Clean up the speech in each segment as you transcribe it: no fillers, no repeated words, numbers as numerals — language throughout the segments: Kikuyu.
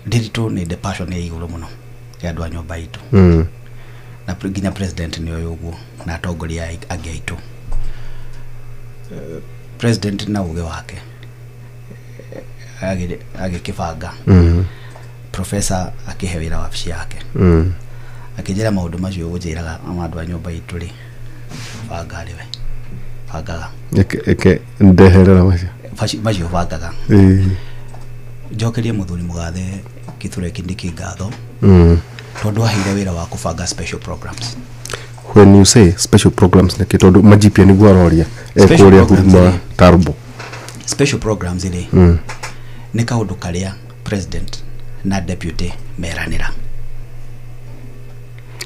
Ndiritu ni the passion ya iguru muno ya andu a nyumba itu. Na nginya president ni oyo uguo na atongoria angi aitu. President na uge wake agikibanga. Professor akihe wira wabici yake. Akijira maundu macio gunjiraga andu a nyumba itu ri banga riwe bangaga eke ndeherera macio macio bangaga. Njokerie muthuri mugathe Kithure Kindiki ngatho tondu aheire wira wa kubanga special programs. When you say special programs niki tondu majipia niguo aroria ekuria huduma tarbo special programs ri ni kaundu karia president na deputy meranira.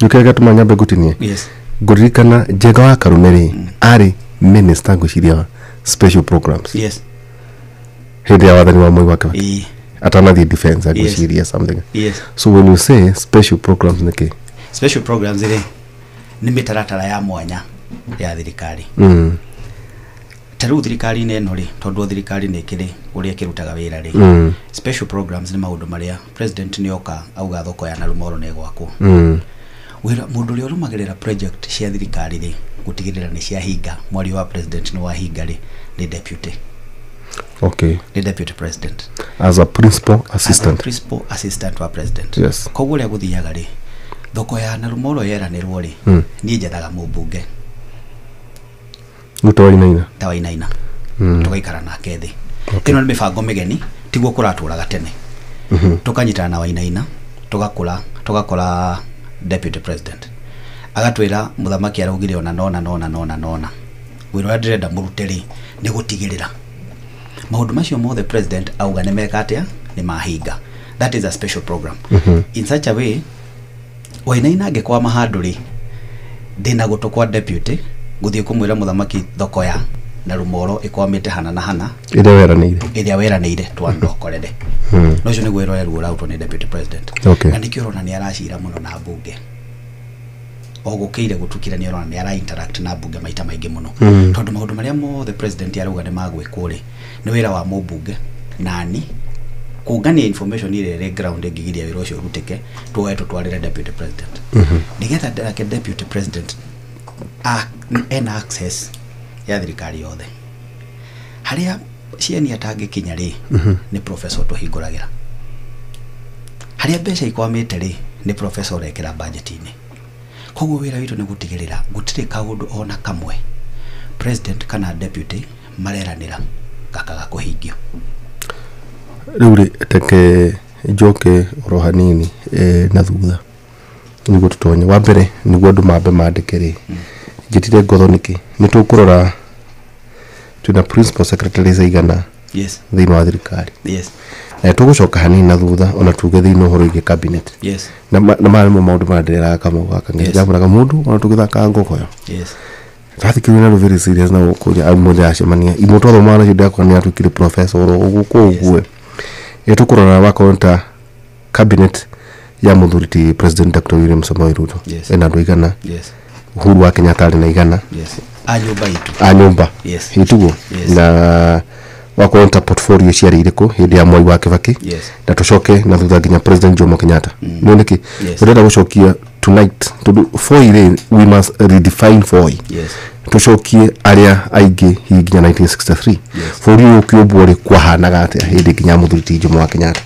Nukega tumanya mbegutinie. Yes. Nguririkana Njenga wa Karume ri ari minister ngwiciria special programs. Yes. Hindi ya wathani wa Moi wa Kibaki. Atanathi defense ngwiciria something. Yes. So when you say special programs niki special programs ri ni mitaratara ya mwanya ya thirikari. Ta riu thirikari-inĩ ĩno rĩ, tondũ thirikari nĩ ĩkĩrĩ ũrĩa ĩkĩrutaga wĩra rĩ, special programs nĩ maũndũ marĩa president nĩ oka auga thoko ya Narumoro nĩ ĩgwakwo. Wĩra mũndũ ũrĩa ũrũmagĩrĩra project cia thirikari rĩ, gũtigĩrĩra nĩ ciahinga, mwario wa president nĩ wahinga rĩ, nĩ deputy. Okay. Nĩ deputy president. As a principal assistant. As a principal assistant wa president. Yes. Koguo ũrĩa gũthiaga rĩ, thoko ya Narumoro yeranĩrwo rĩ, niĩ njethaga mũmbunge. Tawainaina. Tawainaina. Tugaikara nake thĩ. Ĩno nĩ mĩbango mĩgeni, tiguo kũratũraga tene. Tukanyitana na Wainaina, tugakũra, tugakora deputy president. Agatwĩra mũthamaki araugire ona nona nona nona nona. Wĩra ũrĩa ndĩrenda mũrute rĩ, nĩ gũtigĩrĩra maũndũ macio mothe president auga nĩ meka atĩa, nĩ mahinga. That is a special program. In such a way, Wainaina angĩkwama handũ rĩ, ndĩna gũtũ kwa deputy guthie kumwira muthamaki thoko ya Narumoro ikwamite hana na hana iria weranire twandokorere. No ucio niguo wĩra ũrautwo nĩ deputy president. Okay. Na nikio urona ni aracira muno na mbunge o gukire gutukire ni urona ni ara interact na mbunge maita maingi muno. Tondu maundu maria mothe president arauga ni magwikwo ri, ni wira wa mumbunge nani kungania information ire ri ground ingigiria wira ucio urutike tuoe tutwarire deputy president. Nigetha nake deputy president ena access ya thirikari yothe haria cieni atangikinya ri, ni professor tuhinguragira haria mbeca ikwamite ri, ni professor urekera budget-ini. Koguo wira witu ni gutigirira gutiri kaundu ona kamwe president kana deputy mareranira gakaga kuhingio. Riu ri teke njoke oro hanini na thutha niguo tutonye wa mbere niguo andu mambe mandike ri, njitire ngotho niki ni tukurora twina principal secretary igana. Yes. Thiini wa thirikari. Yes. Na tugucoka hanini na thutha ona tuge thiini uhoro wĩgiĩ cabinet. Yes. Na maya nĩmo maũndũ marĩa ndĩreraga Kamau gaka ngĩjamũraga mũndũ ona tũgĩthakaga ngogoyo. Yes. Twathikĩrĩria na very serious na gũkũria mũndũ acemania imwe twathomaga nacio ndakora nĩ atuĩkire professor oro ũguo kũguo. Tũkũrora wakorwo ta cabinet ya mũthuri ti President Dr. William Samoei Ruto. Yes. Ena andũ igana. Yes. Uhuru wa Kenyatta arĩ na igana. Yes. A nyũmba itũ. A nyũmba. Yes. Ituguo. Yes. Na wakorwo ta portfolio ciarĩ irĩkũ hĩndĩ ya Mwai wa Kibaki. Yes. Na tũcoke na thutha nginya President Jomo Kenyatta. Nĩ nĩkĩ? Yes. Ũrenda gũcokia tonight tondu Voi rĩ, we must redefine Voi. Yes. Tũcokie arĩa aingĩ hihi nginya 1963. Yes. Bũrũri ũyũ ũkĩũmbwo rĩ, kwahanaga atĩa hĩndĩ nginya mũthuri ti Jomo wa Kenyatta.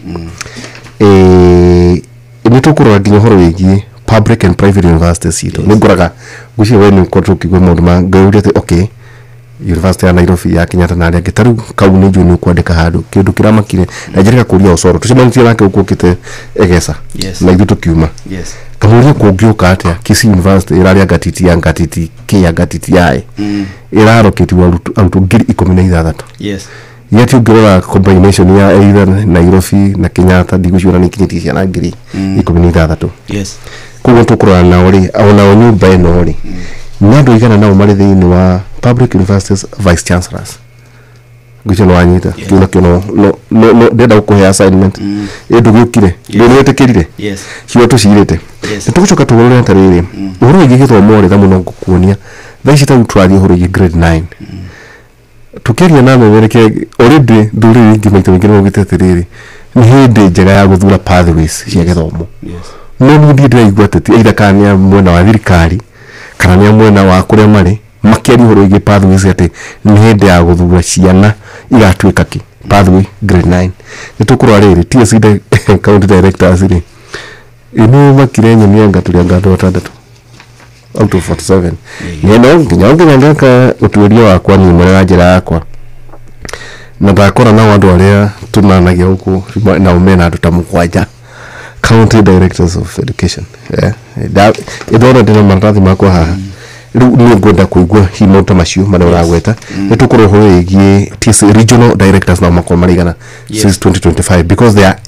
Nĩ tũkũrora nginya ũhoro wĩgiĩ public and private universities citũ. Nĩ ngoraga ngwĩciria we nĩ ũkoretwo ũkĩigua maũndũ ma ngĩũria atĩ okay, University ya Nairobi ya Kenyatta na arĩa angĩ ta rĩu kau nĩ njũĩ nĩ ũkwandĩka handũ kĩndũ kĩramakire na njĩrĩga kũria Osoro tũcemanĩtie nake gũkũ ũkĩte Egesa. Yes. Na ithuĩ tũkiuma. Yes. Kamũria kũngĩũka atĩa Kisii University ĩrarĩa ngatiti ya ngatiti K ya ngatiti ya ĩrarokĩtiwo arutwo 16,000. Yes. Yet ũngĩrora combination ya either Nairobi na Kenyatta ndigũciũra nĩ ikinyĩtie ciana 16,000. Yes. Koguo tũkũrora nao rĩ, onao nyũmba ĩno rĩ, nĩ andũ aigana nao marĩ thĩinĩ wa public universities vice chancellors. Ngwĩciria nĩ wanyita. Kĩu nakĩo no ndĩrenda gũkũhe assignment. Ndũgĩũkire. Ndũgĩtĩkĩrire. Yes. Ciugo tũcirĩte. Yes. Nĩ tũgũcoka tũgarũre ta rĩrĩ. Ũhoro wĩgiĩ gĩthomo rĩ, na mũno ngũkuonia. Thaa ici ta rĩu tũraria ũhoro wĩgiĩ grade 9. Tukiaria na memerekia already ndũrĩrĩ ingĩ maita maingĩ nĩmaugĩte atĩrĩrĩ, Nĩ hĩndĩ njega ya gũthura pathways cia gĩthomo. No niĩ ndirĩ ndĩraigua ateti either kana nĩ a mwena wa thirikari kana nĩ a mwena wa kũrĩa marĩ makĩaria ũhoro wĩgiĩ pathways atĩ nĩ hĩndĩ ya gũthura ciana igatuĩka kĩ pathway grade 9. Nĩ tũkũrora rĩrĩ TSC county directors rĩ nĩ makire nyonia tũrĩ anga andũ atandatũ out of 47. Nĩ no nginya ngeka ũtuĩria wakwa niĩ mwene na njĩra yakwa na ndakora nao andũ arĩa tunanagia gũkũ nao mena andũ ta mũgwanja county directors of education. Ĩndona ndĩna maratathi makwa haha rĩu nĩ ngwenda kũigua hihi maũndũ ta macio marĩa ũragweta. Nĩ tũkũrora ũhoro wĩgiĩ TSC regional directors nao makorwo marĩ igana since 2025 because there are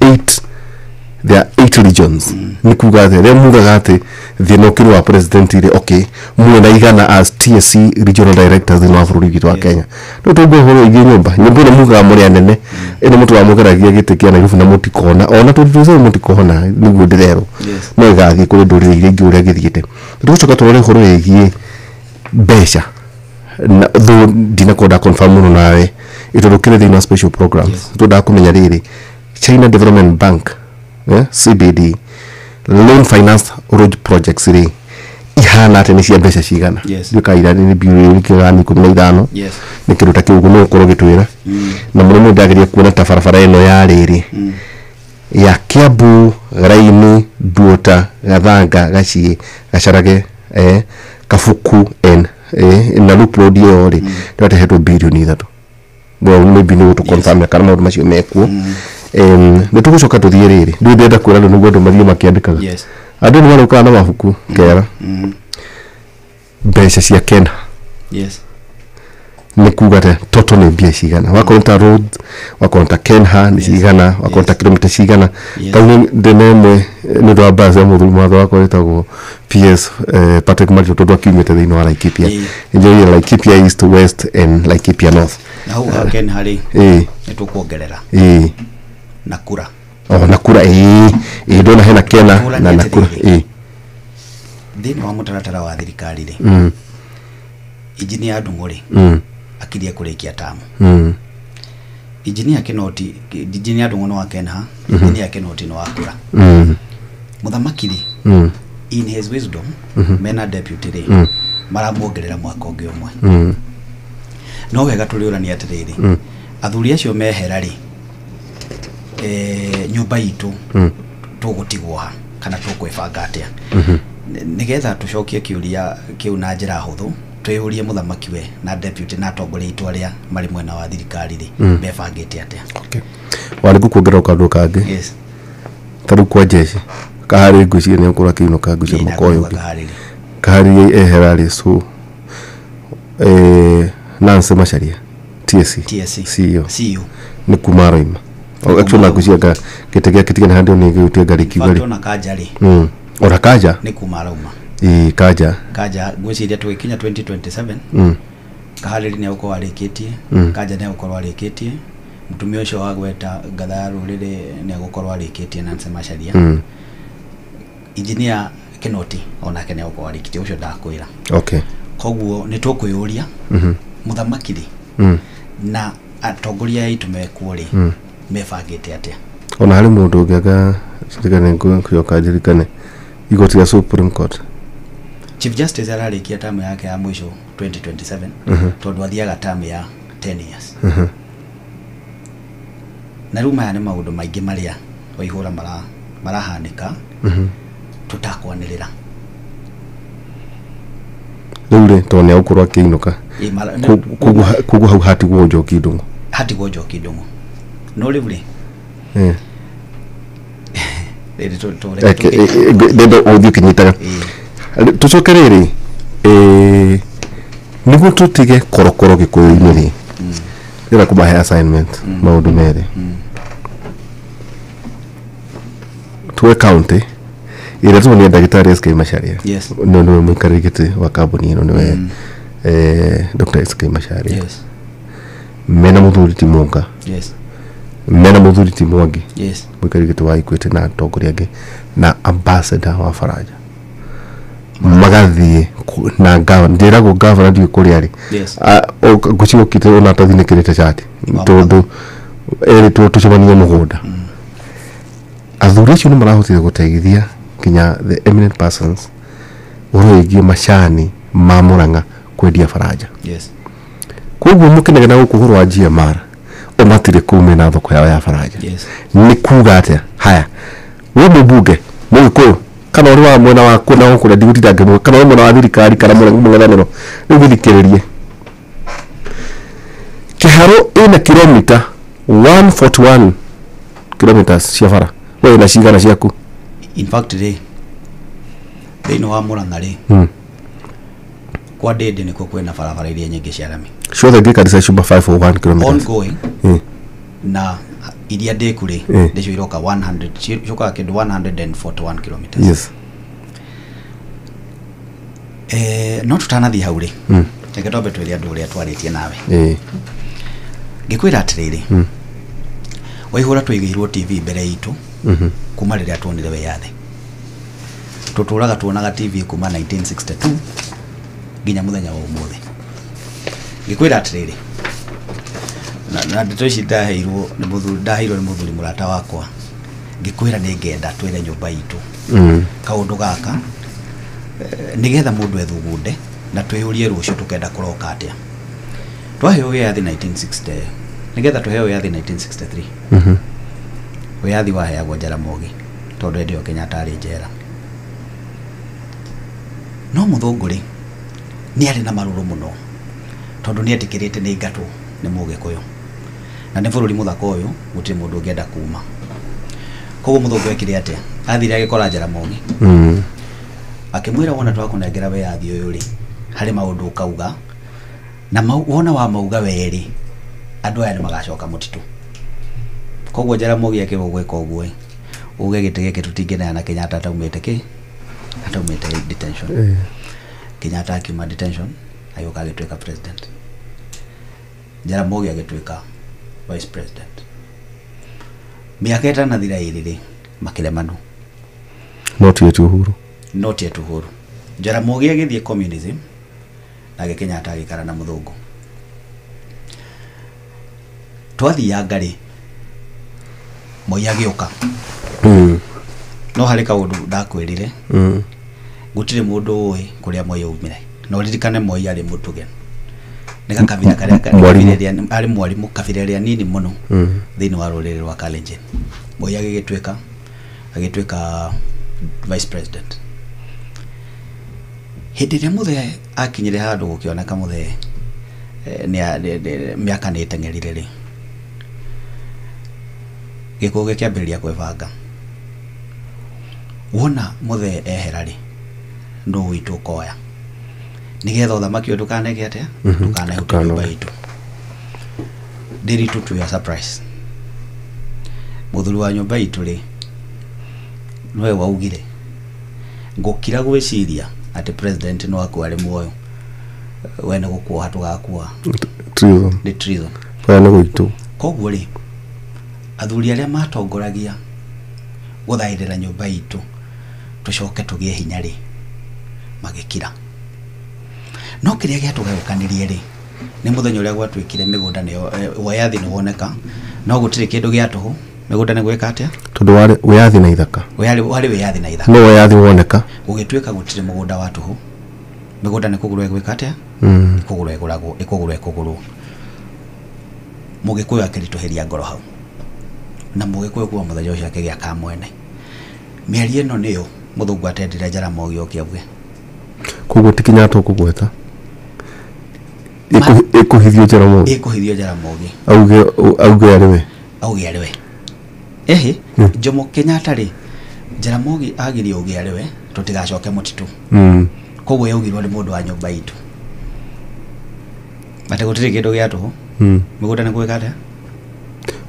8 regions. Nĩ kuga atĩ rĩrĩa mugaga atĩ thĩna ũkĩrĩ wa president rĩ, okay, mwena igana as TSC regional directors thĩinĩ wa bũrũri witũ wa Kenya. Rĩu tũngĩ ũhoro wĩgiĩ nyũmba ĩno mugaga mũrĩ anene ĩno mũtũramũgeragia gĩtĩ kĩa Nairobi na mũtikona ona 2027 mũtikona nĩguo ndĩrerwo no ĩgathiĩ kũrĩ ndũrĩrĩ iria ingĩ ũrĩa gĩthiĩte. Tũgũcoka tũrore ũhoro wĩgiĩ mbeca na though ndinakorwo confirm mũno nawe ĩtondũ kĩrĩ thĩinĩ wa special programs. Twendaga kũmenya rĩrĩ China Development Bank CBD loan finance road projects rĩ ihana atĩ nĩ cia mbeca cigana ndiũĩ ira nĩ bilioni kĩgani 15 nĩ kĩndũ ta kĩu ũguo no ũkorwo ũgĩtwĩra. Na mũno mũno ndageria kuona ta barabara ĩno ya rĩrĩ ya Kiambu Raini Nduota Gathanga Gaciĩ Gacarage Kabuku N na loop road ĩyo rĩ ndĩratehetwo bilioni 3. Well maybe no to confirm kana maũndũ macio mekuo. Nĩ tũgũcoka tũthiĩ rĩrĩ ndĩ ndĩrenda kwĩra andũ nĩguo andũ mathiĩ makĩandĩkaga. Andũ nĩ marokaga na mabuku kera mbeca cia Kenya. Nĩ kuga atĩ total nĩ mbia cigana wakorwo ta road wakorwo ta Kenha nĩ cigana wakorwo ta kilomita cigana. Tau ndĩna ĩmwe nĩ ũndũ wa bus ya mũthuri mwatho wakwa wĩtagwo PS Patrick Mario tondũ akiumĩte thĩinĩ wa Laikipia. Njoire Laikipia East West and Laikipia North. Na hau ha Kenha rĩ nĩ tũkuongerera na kura. Na kura ndona hena Kena na Nakura. Thĩinĩ wa mũtaratara wa thirikari rĩ Engineer Ndung'u rĩ akirie kũrĩkia tamu. Engineer Kinoti Engineer Ndung'u nĩ wa Kenha, Engineer Kinoti nĩ wa Kura. Mũthamaki rĩ in his wisdom mena deputy rĩ maramuongerera mwaka ũngĩ ũmwe. No wega tũrĩũrania atĩrĩrĩ athuri acio mehera rĩ nyũmba itũ tũgũtigwo ha kana tũkwĩbanga atĩa nĩgetha tũcokie kĩũria kĩu na njĩra hũthũ twĩyũrie mũthamaki we na deputy na atongoria aitũ arĩa marĩ mwena wa thirikari rĩ mebangĩte atĩa. Warĩ ngũkuongerera kaũndũ kangĩ. Ta rĩu kwa jeshi kaharĩ ngwĩciria nĩ ũkorwo akĩinũka ngwĩciria mwaka ũyũ ũngĩ kaharĩ ehera rĩ so Nancy Macharia TSC CEO nĩ kuma aroima. Actually na ngwĩciria gĩtĩ gĩake tigana handũ nĩ gĩgũtuĩka ngarĩ kiuga rĩ ona Kanja rĩ ona Kanja nĩ kuma arauma. Kanja ngwĩciria tũgĩkinya 2027 Kaharĩri nĩ egũkorwo arĩkĩtie, Kanja nĩ egũkorwo arĩkĩtie, mũtumia ũcio wa gweta ngatha ya rũrĩrĩ nĩ egũkorwo arĩkĩtie Nancy Macharia. Engineer Kinoti onake nĩ egũkorwo arĩkĩtie ũcio ndakwĩra. Koguo nĩ tũkwĩyũria mũthamaki rĩ na atongoria aitũ mekuo rĩ mebangĩte atĩa. Ona harĩ mũndũ ũngĩ anga ririkane ngũcoka ndirikane igoti rĩa Supreme Court Chief Justice ararĩkia tamu yake ya mũico 2027 tondũ athiaga tamu ya 10 years. Na rĩu maya nĩ maũndũ maingĩ marĩa Waihũra marahanĩka tũtakwanĩrĩra. Rĩu rĩ tondũ nĩ egũkorwo akĩinũka koguo hau hatigwo Njoki Ndung'u. Hatigwo Njoki Ndung'u no rĩu rĩ ndenda ũthiĩ ũkĩnyitaga. Tũcoke rĩrĩ nĩguo tũtige korokoro gĩkũyũ-inĩ rĩ ndĩrenda kũmahe assignment maũndũ merĩ. Tuwe county ĩrĩa tũũ nĩ ndagĩtarĩ SK Macharia no nĩwe mũikarĩri gĩtĩ wa kambuni ĩno nĩwe Dr. SK Macharia. Mena mũthuri ti Mũnga. Mena mũthuri ti Mwangi mũikarĩri gĩtĩ wa Equity na atongoria angĩ na ambassador wa Faranja magathiĩ na gavana ndĩragwo gavana ndiũĩ kũrĩa arĩ ngwĩciria okĩte ona atathinĩkĩrĩte cati tondũ erĩtwo tũcemanie mũgũnda Athuri acio nĩ marahotire gũteithia nginya the eminent persons ũhoro wĩgiĩ macani ma Murang'a kwendia Faranja. Yes. Koguo mũkĩnegena gũkũ ũhoro wa GMR o matirĩ kũu mena thoko yao ya Faranja. Yes. Nĩ kuga atĩa? Haya, we mũmbunge mũgĩkũyũ kana ũrĩ wa mwena wa kũna gũkũ ndigũtinda ngĩmwe kana ũrĩ mwena wa thirikari kana mwena mũng'ethanĩro rĩu gĩthikĩrĩrie. Kĩharũ ĩna kilomita 141 kilometers cia bara, we wĩna cigana ciaku? In fact rĩ, thĩinĩ wa Murang'a rĩ, kwa Ndĩndĩ nĩkuo kwĩna barabara iria nyingĩ cia rami ciothe ngĩkanisa cuma 501 kilometers ongoing na iria ndĩku rĩ, nĩcio iroka 100, ciũkaga kĩndũ 141 kilometers. Yes. No tũtanathiĩ hau rĩ, reke twambe twĩre andũ ũrĩa twarĩtie nawe. Ngĩkwĩra atĩrĩrĩ, Waihũra tũigĩirwo TV mbere itũ kuma rĩrĩa tuonire wĩyathi. Tũtũraga tuonaga TV kuma 1962 nginya mũthenya wa ũmũthĩ. Ngĩkwĩra atĩrĩrĩ, na ndeto ici ndaheirwo nĩ mũthuri, ndaheirwo nĩ mũthuri mũrata wakwa. Ngĩkwĩra nĩ ngenda twĩre nyũmba itũ kaũndũ gaka, nĩgetha mũndũ ethugunde na twĩyũrie rũciũ tũkenda kũroka atĩa. Twaheo wĩyathi 1960, nĩgetha tũheo wĩyathi 1963. Wĩyathi waheagwo Jaramogi tondũ hĩndĩ ĩyo Kenyatta arĩ njera. No mũthũngũ rĩ, nĩ arĩ na marũrũ mũno tondũ nĩ etĩkĩrĩte nĩ aingatwo nĩ mũgĩkũyũ. Na nĩ bũrũri mũthaka ũyũ, gũtirĩ mũndũ ũngĩenda kuma. Koguo mũthũngũ ekire atĩa? Athire agĩkora Jaramogi. Akĩmwĩra wona twakũnengera wĩyathi ũyũ rĩ, harĩ maũndũ ũkauga, na wona wa mauga werĩ, andũ aya nĩ magacoka mũtitũ. Koguo Jaramogi akĩrwo gwĩka ũguo, uge gĩtĩ gĩkĩ tũtingĩneana Kenyatta ataumĩte kĩ? Ataumĩte detention. Kenyatta akiuma detention, agĩũka agĩtuĩka president. Jaramogi agĩtuĩka vice president. Mĩaka ĩtanathira ĩrĩ rĩ, makĩremanwo. Not yet Uhuru. Not yet Uhuru. Jaramogi agĩthiĩ communism, nake Kenyatta agĩikara na mũthũngũ. Twathianga rĩ, Moi agĩũka. No harĩ kaũndũ ndakwĩrire, gũtirĩ mũndũ ũĩ kũrĩa Moi aumire. Na ũririkane Moi arĩ mũtuge. Nĩ gakabira karĩa arĩ mwarimũ, kabira ĩrĩa nini mũno thĩinĩ wa rũrĩrĩ rwa Kalenjin. Moi agĩtuĩka vice president. Hĩndĩ ĩrĩa Muthee akinyire handũ gũkĩoneka Muthee, mĩaka nĩ ĩteng'erire rĩ, gĩkũyũ gĩkĩambĩrĩria kwĩbanga. Wona Muthee ehera rĩ, nũ witũ ũkoya, nĩgetha ũthamaki ũyũ ndũkaneke atĩa? Ndũkanehute nyũmba itũ. Ndĩritũ to your surprise, mũthuri wa nyũmba itũ rĩ, nĩwe waugire ngũkira gwĩciria atĩ president no akue arĩ muoyo, we nĩ gũkuoha tũgakua. Treason. Nĩ treason. Kũrĩa nĩ gwitũ. Koguo rĩ, athuri arĩa matongoragia gũthaĩrĩra nyũmba itũ tũcoke tũgĩe hinya rĩ, magĩkira. No kĩrĩa gĩatũgayũkanirie rĩ, nĩ mũthenya ũrĩa gwatuĩkire mĩgũnda nĩyo, wĩyathi nĩ woneka, no gũtirĩ kĩndũ gĩa tũhũ. Mĩgũnda nĩ gwĩka atĩa? Tondũ warĩ wĩyathi na ithaka. Warĩ wĩyathi na ithaka. No wĩyathi woneka. Gũgĩtuĩka gũtirĩ mũgũnda wa tũhũ. Mĩgũnda nĩ kũgũrwo ĩgwĩka atĩa? Ĩkũgũrwo ĩgũragwo, ĩkũgũrwo ĩkũgũrwo. Mũgĩkũyũ akĩritũhĩria ngoro hau. Na mũgĩkũyũ kuma mũthenya ũcio akĩgĩa kamwene. Mĩario ĩno nĩyo mũthũngũ atendire Jaramogi oke auge. Koguo ti Kenyatta ũkũgweta. Ĩkũhithio Jaramogi. Ĩkũhithio Jaramogi. Auge arĩ we. Auge arĩ we. Ehe, Jomo Kenyatta rĩ, Jaramogi agirio auge arĩ we, tũtigacoke mũtitũ. Koguo yaugirwo nĩ mũndũ wa nyũmba itũ. Atĩ gũtirĩ kĩndũ gĩa tũhũ. Mĩgũnda nĩ gwĩka atĩa?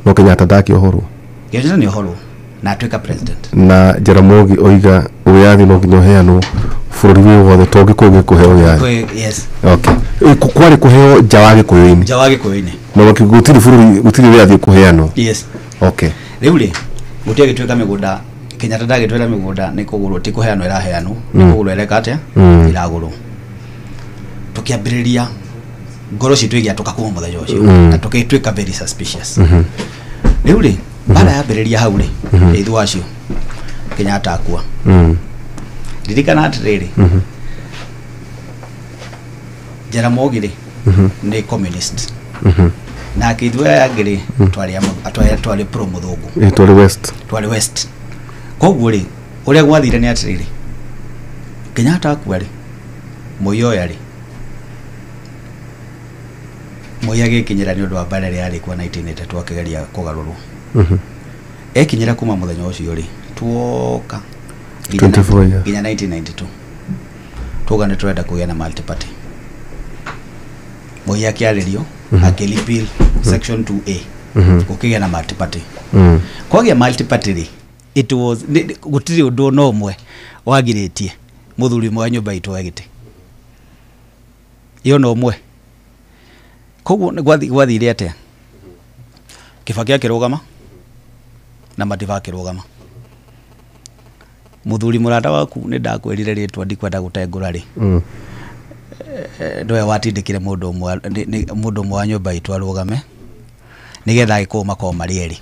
No Kenyatta ndakĩohorwo. Kenyatta nĩ ohorwo na atuĩka president. Na Jaramogi oiga wĩyathi no nginya ũheanwo bũrũri wĩ wothe, to Gĩkũyũ gĩkũheo wĩyathi. Yes. Okay. Kwarĩ kũheo nja wa Gĩkũyũ-inĩ. Nja wa Gĩkũyũ-inĩ. No gũtirĩ bũrũri, gũtirĩ wĩyathi ũkũheanwo. Yes. Okay. Rĩu rĩ, gũtirĩ gĩtuĩka mĩgũnda, Kenyatta ndagĩtwĩra mĩgũnda nĩ kũgũrwo, ti kũheanwo ĩraheanwo, nĩ kũgũrwo ĩreka atĩa? Ĩragũrwo. Tũkĩambĩrĩria ngoro citũ igĩatũka kuma mũthenya ũcio, na tũgĩtuĩka very suspicious. Rĩu rĩ, mbara yambĩrĩria hau rĩ, ithuĩ acio Kenyatta akua. Ririkana atĩrĩrĩ, Jaramogi rĩ nĩ communist, nake ithuĩ aya angĩ rĩ twarĩ pro mũthũngũ. Twarĩ west. Twarĩ west. Koguo rĩ, ũrĩa gwathire nĩ atĩrĩrĩ, Kenyatta akua rĩ, Moi oya rĩ, Moi agĩkinyĩra nĩ ũndũ wa mbara ĩrĩa yarĩ kuo 1982 akĩgeria kũgarũrwo. Ekinyĩra kuma mũthenya ũcio rĩ, tuoka 24 years. Nginya 1992 tuga nĩ tũrenda kũgĩa na multi party. Moi akĩarĩrio, akĩrepeal section 2A, gũkĩgĩa na multi party. Kwagĩa multi-party rĩ, it was gũtirĩ ũndũ ona ũmwe wagirĩtie mũthuri ũmwe wa nyũmba itũ oe gĩtĩ ĩyo no ũmwe. Koguo nĩ gwathire atĩa? Kibaki akĩrũgama na Matiba akĩrũgama. Mũthuri mũrata waku nĩ ndakwĩrire rĩtwa ndikwenda gũtengũra rĩ, nĩwe watindĩkire mũndũ ũmwe mũndũ ũmwe wa nyũmba itũ arũgame nĩgetha agĩkũyũ makorwo marĩ erĩ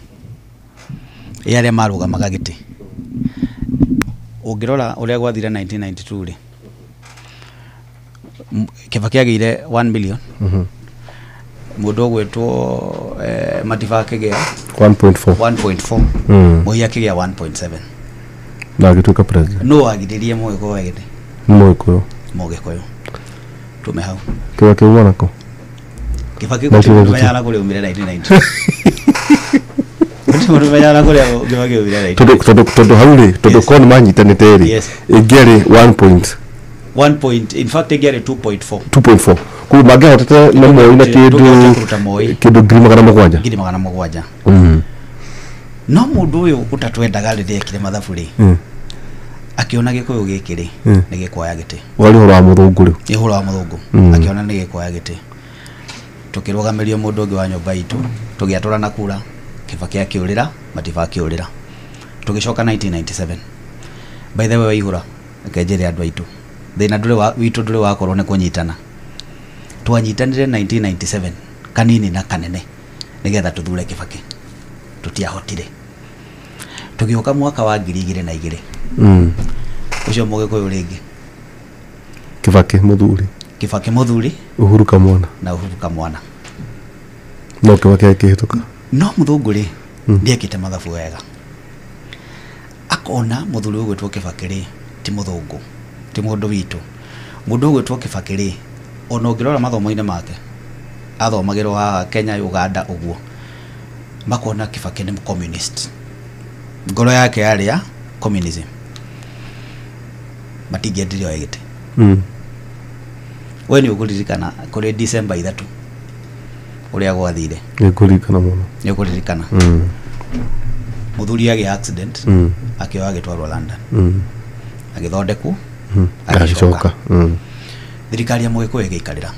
ĩ arĩa marũgamaga gĩtĩ. Ũngĩrora ũrĩa gwathire 1992 rĩ, Kibaki agĩire 1 million, mũndũ ũgwĩtwo Matiba akĩgĩa 1.4. 1.4, Moi akĩgĩa 1.7. Na agĩtuĩka president. Nũ wagiririe Mũgĩkũyũ oe gĩtĩ? Nĩ Mũgĩkũyũ. Mũgĩkũyũ tume hau. Kĩrĩa kĩu nako Kibaki 1992. gũtirĩ menyaga kũrĩa umire 1992, gũtirĩ mũndũ ũmenyaga kũrĩa Kibaki umire. Tondũ hau rĩ, tondũ Yes. korwo nĩ manyitanĩte rĩ, Yes. ĩngĩarĩ 1 point 1 point, in fact ĩngĩarĩ 2.4. 2.4, koguo mangĩahotete na Moi na Tũngĩhota kĩndũ kũruta Moi. Kĩndũ 700,000. 700,000. No mũndũ ũyũ ũtatwendaga rĩrĩa ekire mathabu rĩ, akĩona gĩkũyũ gĩkĩ rĩ, nĩ gĩkuoya gĩtĩ. Warĩ ũhoro wa mũthũngũ rĩu. Nĩ ũhoro wa mũthũngũ. Akĩona nĩ gĩkuoya gĩtĩ, tũkĩrũgamĩrio mũndũ ũngĩ wa nyũmba itũ, tũgĩatũrana kura. Kibaki akĩũrĩra, Matiba akĩũrĩra. Tũgĩcoka 1997. By the way, Waihũra, reke njĩre andũ aitũ, thĩna ndũrĩ wa witũ ndũrĩ wakorwo nĩ kũnyitana. Twanyitanire 1997 kanini na kanene nĩgetha tũthure Kibaki, tũtiahotire. Tũgĩũka mwaka wa 2002, ũcio Mũgĩkũyũ rĩngĩ. Kibaki mũthuri. Kibaki mũthuri. Uhuru kamwana. Na Uhuru kamwana. No Kibaki akĩhĩtũka. No mũthũngũ rĩ, ndiekĩte mathabu wega, akona mũthuri ũgwĩtwo Kibaki rĩ ti mũthũngũ, ti mũndũ witũ. Mũndũ ũgwĩtwo Kibaki rĩ, ona ũngĩrora mathomo-inĩ make, athomagĩrwo haha Kenya, Uganda ũguo, makona Kibaki nĩ communist, ngoro yake yarĩ ya communism, matingĩendire oe gĩtĩ. We nĩ ũkũririkana kũrĩ December 3 ũrĩa gwathire? Nĩngũririkana mũno. Nĩ ũkũririkana? Mũthuri agĩa accident, akĩoya agĩtwarwo London, agĩthondekwo, agĩcoka. Agĩcoka. Thirikari ya Mũgĩkũyũ ĩgĩikarĩra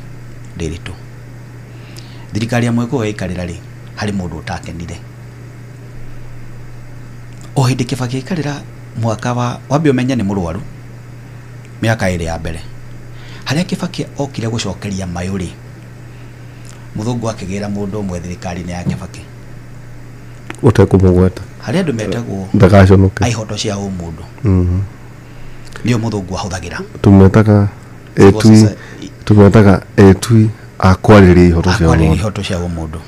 ndĩritũ. Thirikari ya Mũgĩkũyũ ĩikarĩra rĩ, harĩ mũndũ ũtakenire. O hĩndĩ Kibaki aikarĩra mwaka wa wambe ũmenye nĩ mũrwaru mĩaka 2 ya mbere, harĩa Kibaki okire gũcokeria mayũ rĩ, mũthũngũ akĩgĩra mũndũ ũmwe thirikari-inĩ ya Kibaki. Ũtekũmũgweta. Harĩa andũ metagwo ndagaconoke. A ihoto cia ũmũndũ, nĩo mũthũngũ ahũthagĩra. Tũmetaga etui, tũmetaga etui a kwarĩrĩria ihoto cia akwarĩria mũndũ. Ihoto cia ũmũndũ.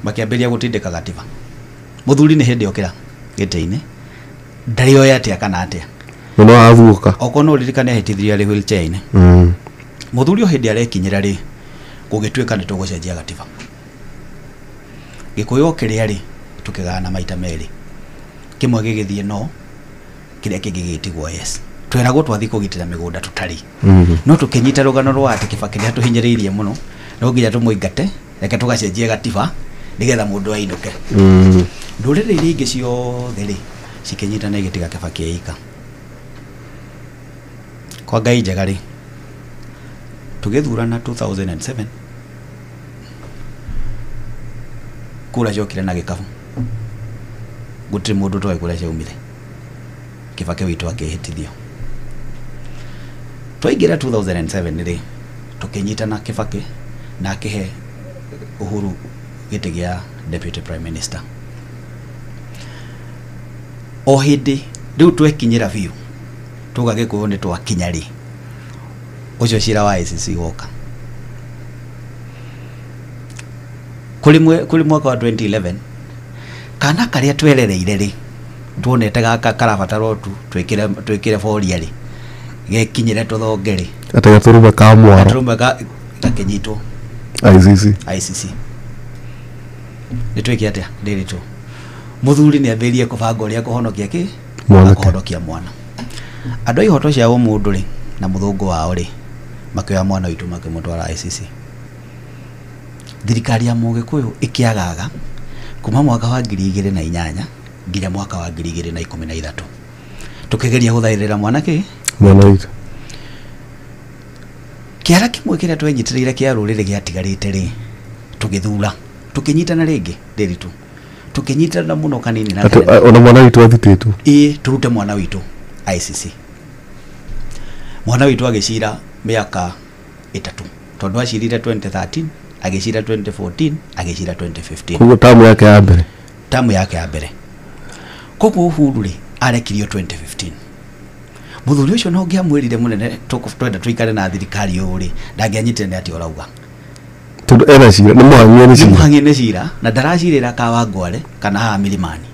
Makĩambĩrĩria gũtindĩka gatiba. Mũthuri nĩ hĩndĩ okĩra gĩtĩ-inĩ, ndarĩ oĩ atĩa kana atĩa. Mũno athuũka. Okorwo no ũririkane ahĩtithirio arĩ wheelchair-inĩ. Mũthuri o hĩndĩ arekinyĩra rĩ, gũgĩtuĩka nĩ tũgũcenjia gatiba. Gĩkũyũ o kĩrĩa rĩ, tũkĩgayana maita merĩ, kĩmwe gĩgĩthiĩ no kĩrĩa kĩngĩ gĩgĩtigwo yes. Tweragwo twathiĩ kũgitĩra mĩgũnda tũtarĩ, no tũkĩnyita rũgano rwa atĩ Kibaki nĩ atũhinyĩrĩirie mũno, no nginya tũmũingate, reke tũgacenjie gatiba nĩgetha mũndũ ainũke. Ndũrĩrĩ iria ingĩ ciothe rĩ, cikĩnyitana igĩtiga Kibaki eika. Kwa Ngai njega rĩ, tũgĩthurana 2007, kura ciokire na gĩkabu, gũtirĩ mũndũ toĩ kũrĩa ciaumire. Kibaki witũ akĩhĩtithio. Twaingĩra 2007 rĩ, tũkĩnyitana Kibaki na akĩhe Uhuru gĩtĩ gĩa deputy prime minister. O hĩndĩ rĩu twekinyĩra biũ tuga Gĩkũyũ nĩ twakinya rĩ, ũcio cira wa ICC woka kũrĩ mwaka wa 2011 kana karĩa twerereire rĩ tuonete gaka karabatarwo tu twĩkĩre boria rĩ gekinyĩre tũthonge rĩ atĩ gatũrũme ka mwaro gatũrũme gakĩnyitwo ICC ICC. Nĩ twĩke atĩa ndĩrĩtũ mũthuri nĩ ambĩrĩrie kũbanga ũrĩa kũhonokia kĩ Mwanake. kũhonokia mwana. Andũ a ihoto cia ũmũndũ rĩ na mũthũngũ wao rĩ makĩoya mwana witũ makĩmũtwara ICC. Thirikari ya Mũgĩkũyũ ĩkĩagaga kuma mwaka wa 2008 nginya mwaka wa 2013 tũkĩgeria gũthaĩrĩra mwana kĩ mwana witũ. Kĩara kĩmwe kĩrĩa twenyitĩrĩire kĩa rũrĩrĩ gĩatigarĩte rĩ tũgĩthura tũkĩnyitana rĩngĩ ndĩritũ tũkĩnyitana mũno kanini na atĩ kanene. ona mwana witũ athitĩtwo Ĩĩ tũrute mwana witũ ICC. Mwana witũ agĩcira mĩaka 3 tondũ acirire 2013 agĩcira 2014 agĩcira 2015 koguo tamu yake ya mbere tamu yake ya mbere. Koguo Uhuru rĩ arekirio 2015. Mũthuri ũcio no ngĩamwĩrire mũnene twenda tũikare na thirikari ũũ rĩ ndangĩanyitire nĩ atĩ ũrauga tondũ ena cira nĩ mũhang'ie nĩ nĩ cira mũhang'ie nĩ cira na ndaracirĩra Kawangware kana haha Milimani.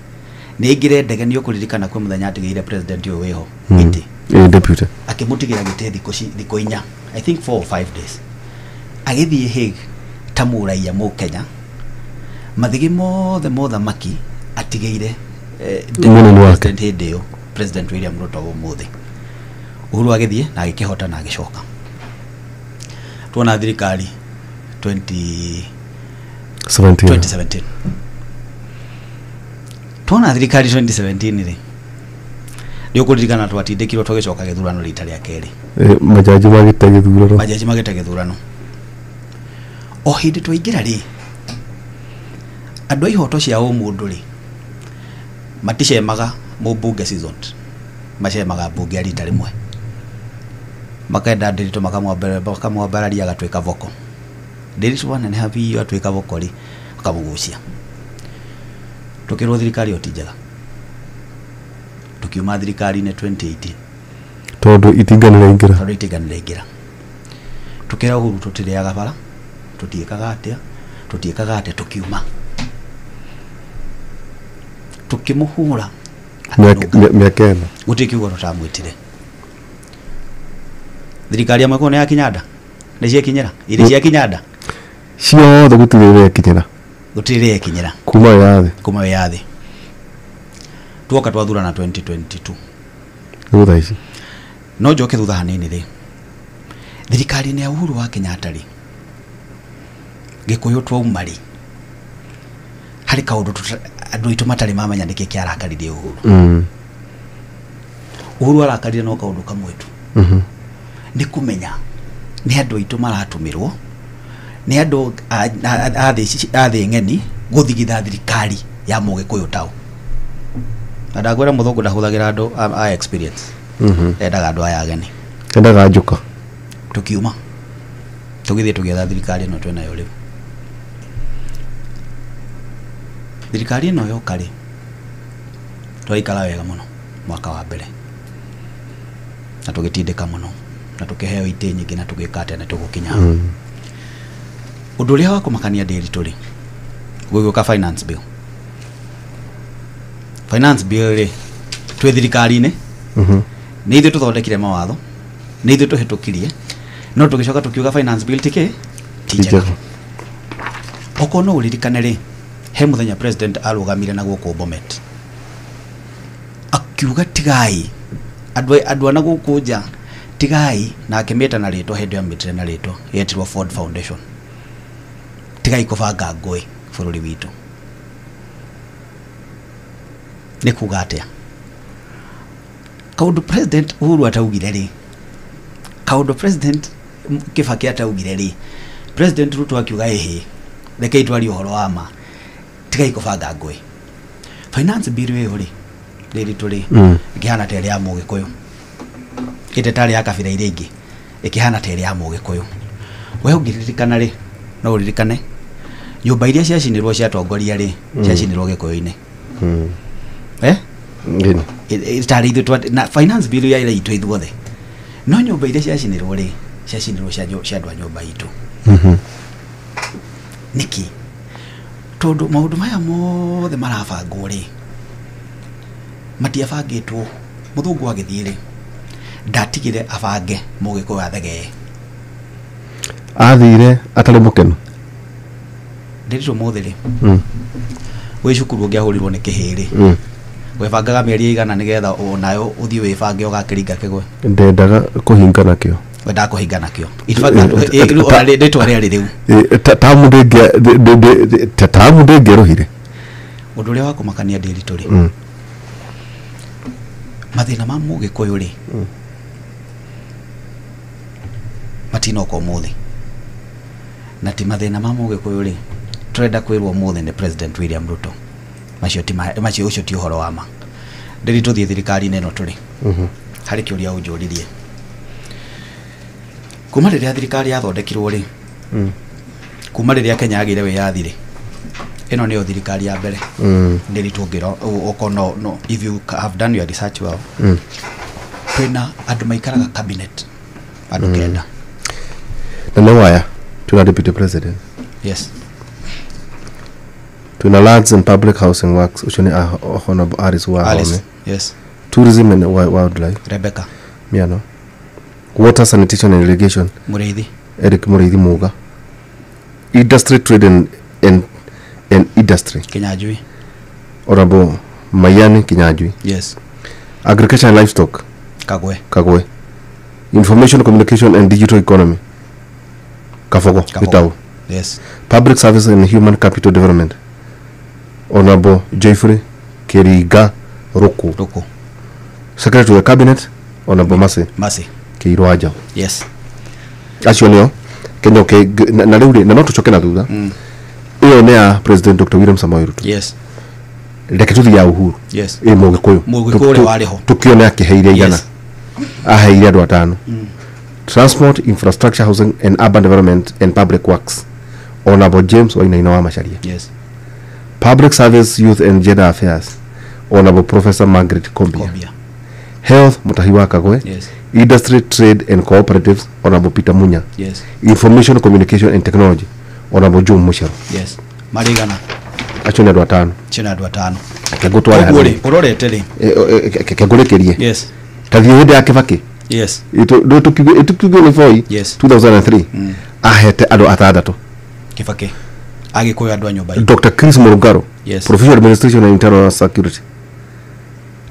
Nĩ aingĩre ndege nĩ ũkũririkana kwĩ mũthenya atigĩire president ũyũ wĩho gĩtĩ ĩ deputy akĩmũtigĩra gĩtĩ thikũ 4 I think 4 or 5 days agĩthiĩ Hague ta mũraiya mũkenya mathigi mothe mothamaki atigĩire Mũnini wake. president hĩndĩ ĩyo President William Ruto ũmũthĩ. Uhuru agĩthiĩ na agĩkĩhota na agĩcoka. Tuona thirikari 17 2017 tuona thirikari 2017 rĩ nĩ ũkũririkana twatindĩkirwo tũgĩcoka gĩthurano rita rĩa kerĩ majaji magĩte gĩthurano majaji magĩte gĩthurano. O hĩndĩ twaingĩra rĩ andũ a ihoto cia ũmũndũ rĩ maticemaga mũmbunge seasoned macemaga mbunge a rita rĩmwe makenda Ndiritu makamwambararia agatuĩka voko. Ndiritu waneneha biũ atuĩka voko rĩ akamũgucia. Tũkĩrwo thirikari ĩyo ti njega tũkiuma thirikari-inĩ 2018 tondũ itinga nĩ rĩaingĩra tondũ itinga nĩ rĩaingĩra. Tũkĩra Uhuru tũtirĩaga bara tũtiĩkaga atĩa tũkiuma tũkĩmũhũra akĩnũnga. Mĩaka 4 Gũtirĩ kiugo tũtamwĩtire. Thirikari ya Mũgĩkũyũ nĩ yakinya nda nĩ ciakinyĩra irĩ ciakinya nda ciothe gũtirĩ ĩrekinyĩra gũtirĩ ĩrekinyĩra kuma wĩyathi kuma wĩyathi. Tuoka twathurana 2022 rĩu thaa ici no njoke thutha hanini rĩ thirikari-inĩ ya Uhuru wa Kenyatta rĩ Gĩkũyũ twauma rĩ harĩ kaũndũ andũ aitũ matarĩ mamenya nĩkĩ kĩarakaririe Uhuru. Uhuru arakarire no kaũndũ kamwe tu nĩ kũmenya nĩ andũ aitũ maratũmĩrwo nĩ andũ a thĩ ng'eni gũthigitha thirikari ya Mũgĩkũyũ tao. Na ndakwĩra mũthũngũ ndahũthagĩra andũ a experience endaga andũ aya ageni. Endaga njuka. Tũkiuma tũgĩthiĩ tũgĩetha thirikari ĩno twĩnayo rĩu. Thirikari ĩno yoka rĩ twaikara wega mũno mwaka wa mbere na tũgĩtindĩka mũno na tũkĩheo itĩ nyingĩ na tũgĩka atĩa na tũgũkinya hau. Ũndũ ũrĩa wa kũmakania Ndiritu rĩ gũgĩũka finance bill. Finance bill rĩ twĩ thirikari-inĩ nĩ ithuĩ tũthondekire mawatho nĩ ithuĩ tũhĩtũkirie no tũgĩcoka tũkiuga finance bill ti kĩ ti njega. Okorwo no ũririkane rĩ he mũthenya president arũgamire na gũkũ Bomet akiuga tigai andũ a na gũkũ nja tigai na akĩmĩta na rĩtwa hĩndĩ ĩyo amĩtire na rĩtwa yetirwo Ford Foundation tigai kũbanga ngũĩ bũrũri witũ. Nĩ kuga atĩa kaũndũ president Uhuru ataugire rĩ kaũndũ president Kibaki ataugire rĩ President Ruto akiuga ĩhĩ rekei twarie ũhoro wa ma tigai kũbanga ngũĩ. Finance bill ĩyo rĩ Ndiritu rĩ ĩkĩhana ta ĩrĩ ya Mũgĩkũyũ ĩte tarĩ ya kabira iria ingĩ ĩkĩhana ta ĩrĩ ya Mũgĩkũyũ. We ũngĩririkana rĩ no ũririkane nyũmba iria ciacinirwo ciatongoria rĩ ciacinirwo Gĩkũyũ-inĩ. Tarĩ ithuĩ na finance bill ya ira itũ ithuothe. No nyũmba iria ciacinirwo rĩ, ciacinirwo cia andũ a nyũmba itũ. Nĩkĩ? Tondũ maũndũ maya mothe marabangwo rĩ, matiabangĩtwo. Mũthũngũ agĩthiĩ rĩ, ndatigire abange mũgĩkũyũ athegee. Athire atarĩ mũkenu. Ndĩritũ mũthĩ rĩ, wĩ cukuru ũngĩahũrirwo nĩ kĩhĩ rĩ, webangaga mĩeri ĩigana nĩgetha onayo ũthiĩ wĩbange ũgakĩringa kĩgwe? Ndendaga kũhinga nakĩo. Wendaga kũhinga nakĩo. In fact, ona rĩtwa rĩarĩ rĩu. Tamu ndĩngĩerũhire. Ũndũ ũrĩa wa kũmakania Ndĩritũ rĩ, mathĩna ma mũgĩkũyũ rĩ, matinoka ũmũthĩ. Na ti mathĩna ma mũgĩkũyũ rĩ, tũrenda kwĩrwo ũmũthĩ nĩ President William Ruto. Macio ti macio, ũcio ti ũhoro wa ma. Ndĩritũ thiĩ thirikari-inĩ ĩno tũrĩ. Harĩ kĩũria ũnjũririe. Kuma rĩrĩa thirikari yathondekirwo rĩ, kuma rĩrĩa Kenya yagĩire wĩyathi rĩ, ĩno nĩyo thirikari ya mbere. Ndĩritũ ngĩro okorwo no if you have done your research well, twĩna andũ maikaraga cabinet andũ 9. Na nĩ waya twĩna deputy president. Yes. Twĩna lands and public housing works, ũcio nĩ Honorable Alice Wahome. Yes. Tourism and wildlife Rebecca Miano. Water, sanitation and irrigation Mũrĩithi. Eric Mũrĩithi Muga. Industry, trade and industry Kinyanjui. Honorable Mayani Kinyanjui. Yes. Agriculture and livestock Kagwe. Kagwe. Information, communication and digital economy Kabogo. Gitau. Yes. Public service and human capital development Honorable Jeffrey Keriga Ruku. Ruku. Secretary to the cabinet Honorable Masi Masi Kiirwaja. Yes. Acio nĩo Kenya. Okay, na rĩu rĩ, na no tũcoke na thutha. Ĩyo nĩ ya President Dr. William Samoei Ruto. Yes. Reke tũthiĩ ya Uhuru. Yes. Ĩ mũgĩkũyũ. Mũgĩkũyũ ũrĩa warĩ ho. Tũkĩone akĩheire igana. Aheire andũ 5. Transport, infrastructure, housing and urban development and public works Honorable James Wainaina wa Macharia. Yes. Public service, youth and gender affairs Honorable Professor Margaret Kombia. Health Mutahi wa Kagwe. Yes. Industry, trade and cooperatives Honorable Peter Munya. Yes. Information, communication and technology Honorable Joe Mucheru. Yes. Marigana. Acio nĩ andũ 5. Acio nĩ andũ 5. Kegũtware hanini. Ũrorete rĩ. Kegũrĩkĩrie. Yes. Ta thiĩ hĩndĩ ya Kibaki. Yes. Tũkiuge nĩ Voi. Yes. 2003. Ahete andũ 6. Kibaki. Agĩkũyũ andũ a nyũmba itũ. Dr. Chris Murugaro. Yes. Provincial Administration and Internal Security.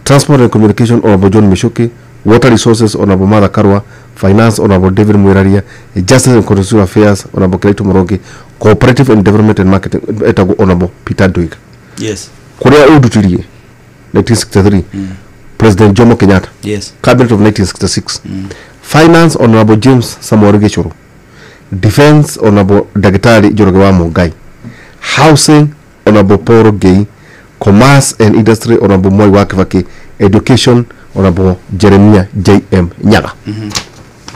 Transport and Communication Honorable John Michuki. Water Resources Honorable Martha Karua. Finance Honorable David Mwiraria. Justice and Constitutional Affairs Honorable Kiraitu Murungi. Cooperative and Development and Marketing etagwo Honorable Peter Nduiga. Yes. Kũrĩa ũndutirie 1963 President Jomo Kenyatta. Yes. Cabinet of 1966. Finance Honorable James Samuel Gichuru. Defense Honorable Daktari Njoroge wa Mungai. Housing Honorable Paul Ngei. Commerce and Industry Honorable Mwai wa Kibaki. Education Honorable Jeremiah J.M. Nyaga.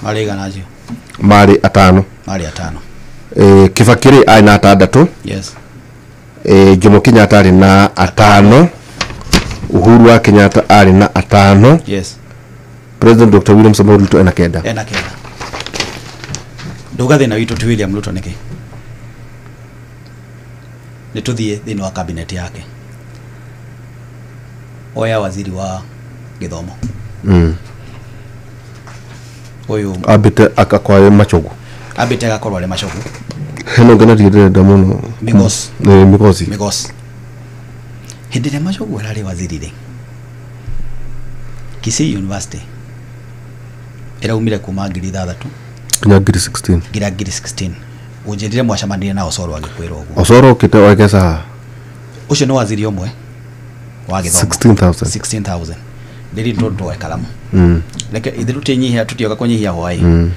Marĩ igana acio? Marĩ 5. Marĩ 5. Kibaki rĩ arĩ na 6. Yes. Jomo Kenyatta arĩ na 5. Uhuru wa Kenyatta arĩ na 5. Yes. President Dr. William Samoei Ruto ena 9. Ena 9. Nduga thĩna witũ ti William Ruto nĩkĩ? Nĩ tũthiĩ thĩinĩ wa cabinet yake. Oya waziri wa gĩthomo. Ũyũ ambĩte akakwae Machogu. Ambĩte agakorwo arĩ Machogu. Heno ngana ndĩrenda mũno. Migosi. Migosi. Migosi. Hĩndĩ ĩrĩa Machogu ararĩ waziri rĩ, Kisii University ĩraumire kuma 6,000 nginya 16,000. Nginya 16,000. Ũnjĩrire mwacemanirie na Osoro agĩkwĩra ũguo. Osoro okĩte ogesa haha. Ũcio nĩ waziri ũmwe wa gĩthomo. 16,000. 16,000. Ndĩrĩ tondũ karamu. Reke ithuĩ tũtinyihia, tũtioka kũnyihia hwaĩ.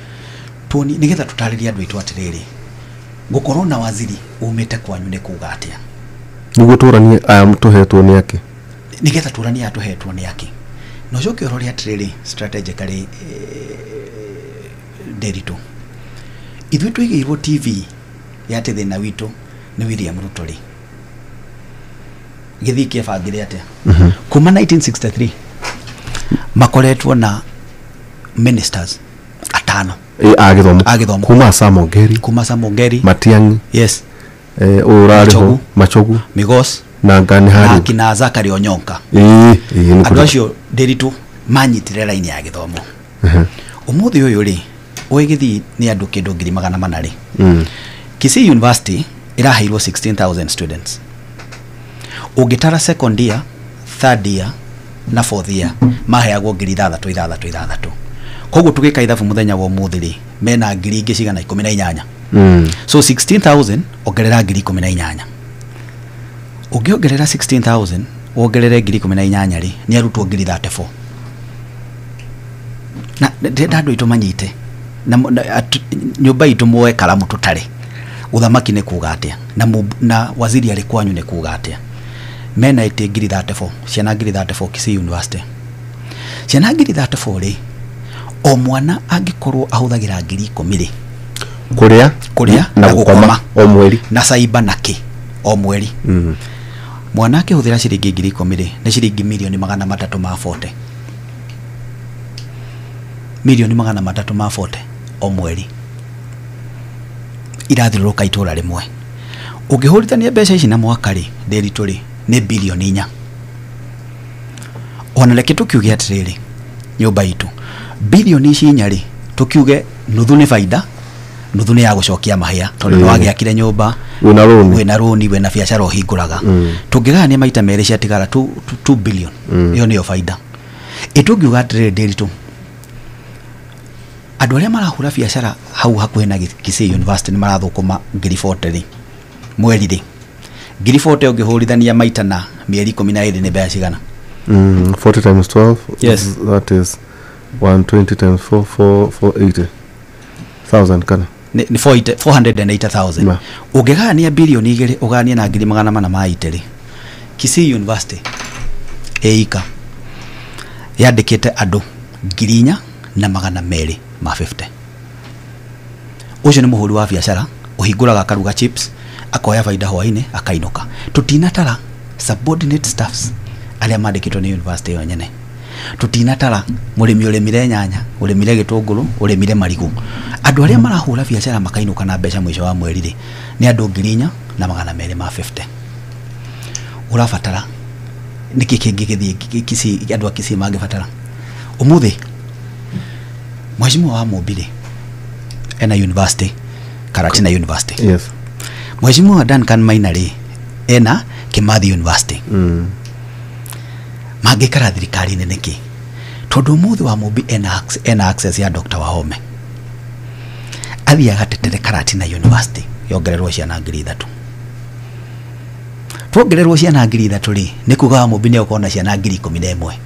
Tuoni nĩgetha tũtarĩrie andũ aitũ atĩrĩrĩ, gũkorwo na waziri umĩte kwanyu nĩ kuga atĩa? Nĩguo tũranie aya tũhetwo nĩ akĩ. Nĩgetha tũranie aya tũhetwo nĩ akĩ. Na ũcoke ũrore atĩrĩrĩ, strategically Ndĩritũ, ithuĩ tũigĩirwo TV ya atĩ thĩna witũ nĩ William Ruto rĩ, gĩthii kĩebangire atĩa? Kuma 1963 Makoretwo na ministers atano a githomo kuma Samongeri Matiang'i, yes, urariho Machogu, Migos na ngani hari kina Zakari Onyonka. Andu acio Ndiritu manyitire line ya githomo. Umuthi uyu ri uigithi ni andu kindu 400 ri. Kisii University iraheirwo 16,000 students. Ungitara second year, third year na fourth year maheagwo 6,000 6,000 6,000. Koguo tugika ithabu muthenya wa umuthi ri mena ngiri ingĩ cigana 18. So 16,000 ongerera ngiri 18. Ũngĩongerera 16,000 wongerere ngiri 18 ri ni arutwo ngiri 34. Na ndenda andu aitũ manyite na nyũmba itũ muoe karamu tutare uthamaki nĩ kuga atĩa na waziri arĩ kwanyu nĩ kuga atĩa. Mena ĩtĩ ngiri 34, ciana ngiri 34 Kisii University. Ciana ngiri 34 ri o mwana angĩkorwo ahũthagĩra ngiri 10 ri kuria na gukoma o mweri na saiba nake o mweri. Mwana akĩhũthĩra ciringi ngiri 10 ri nĩ ciringi milioni 340. Milioni 340 o mweri irathirũrũka itũra rĩmwe. Ũngĩhũrithania mbeca ici na mwaka rĩ Ndiritu rĩ nĩ bilioni 4. Ona reke tũkiuge atĩrĩrĩ nyũmba itũ bilioni ici 4 rĩ tũkiuge nuthu nĩ baida nuthu nĩ ya gũcokia mahĩa tondũ nĩ wagĩakire nyũmba wĩna rũni wĩna biacara ũhingũraga. Tũngĩgayania maita merĩ ciatigara 2 billion. Ĩyo nĩyo baida. Ĩtũngiuga atĩrĩrĩ Ndiritu andũ arĩa marahũra biacara hau hakuhĩ na Kisii University nĩ marathũkũma ngiri 40 rĩ mweri rĩ. Ngiri 40 ũngĩhũrithania maita na mĩeri 12 nĩ mbeca cigana? 40 times 12, yes, that is 120 times 4 480,000 kana ni 480,000. Ũngĩgayania bilioni 2 ũgayanie na ngiri 480 rĩ Kisii University ĩika yandĩkĩte andũ 4,250. Ũcio nĩ mũhũri wa biacara ũhingũraga akaruga chips akoya baida hwainĩ akainũka. Tũtinatara subordinate staffs arĩa mandĩkĩtwo nĩ university ĩyo nyene. Tũtinatara mũrĩmi ũrĩmire nyanya, ũrĩmire gĩtũngũrũ, ũrĩmire marigũ. Andũ arĩa marahũra biacara makainũka na mbeca mũico wa mweri rĩ nĩ andũ 4,250. Ũrabatara nĩkĩ kĩngĩ gĩthiĩ Kisii andũ a Kisii mangĩbatara? Ũmũthĩ Mheshimiwa wa Mũmbi ena university Karatina University. Yes. Mheshimiwa Duncan Maina rĩ ena Kimathi University. Mangĩikara thirikari-inĩ nĩkĩ? Tondũ ũmũthĩ wa Mũmbi ena access ya Dr. Wahome. Athiaga tetere Karatina University yongererwo ciana 3,000. Tuongererwo ciana 3,000 rĩ nĩ kuga wa Mũmbi nĩ ũkona ciana 11,000.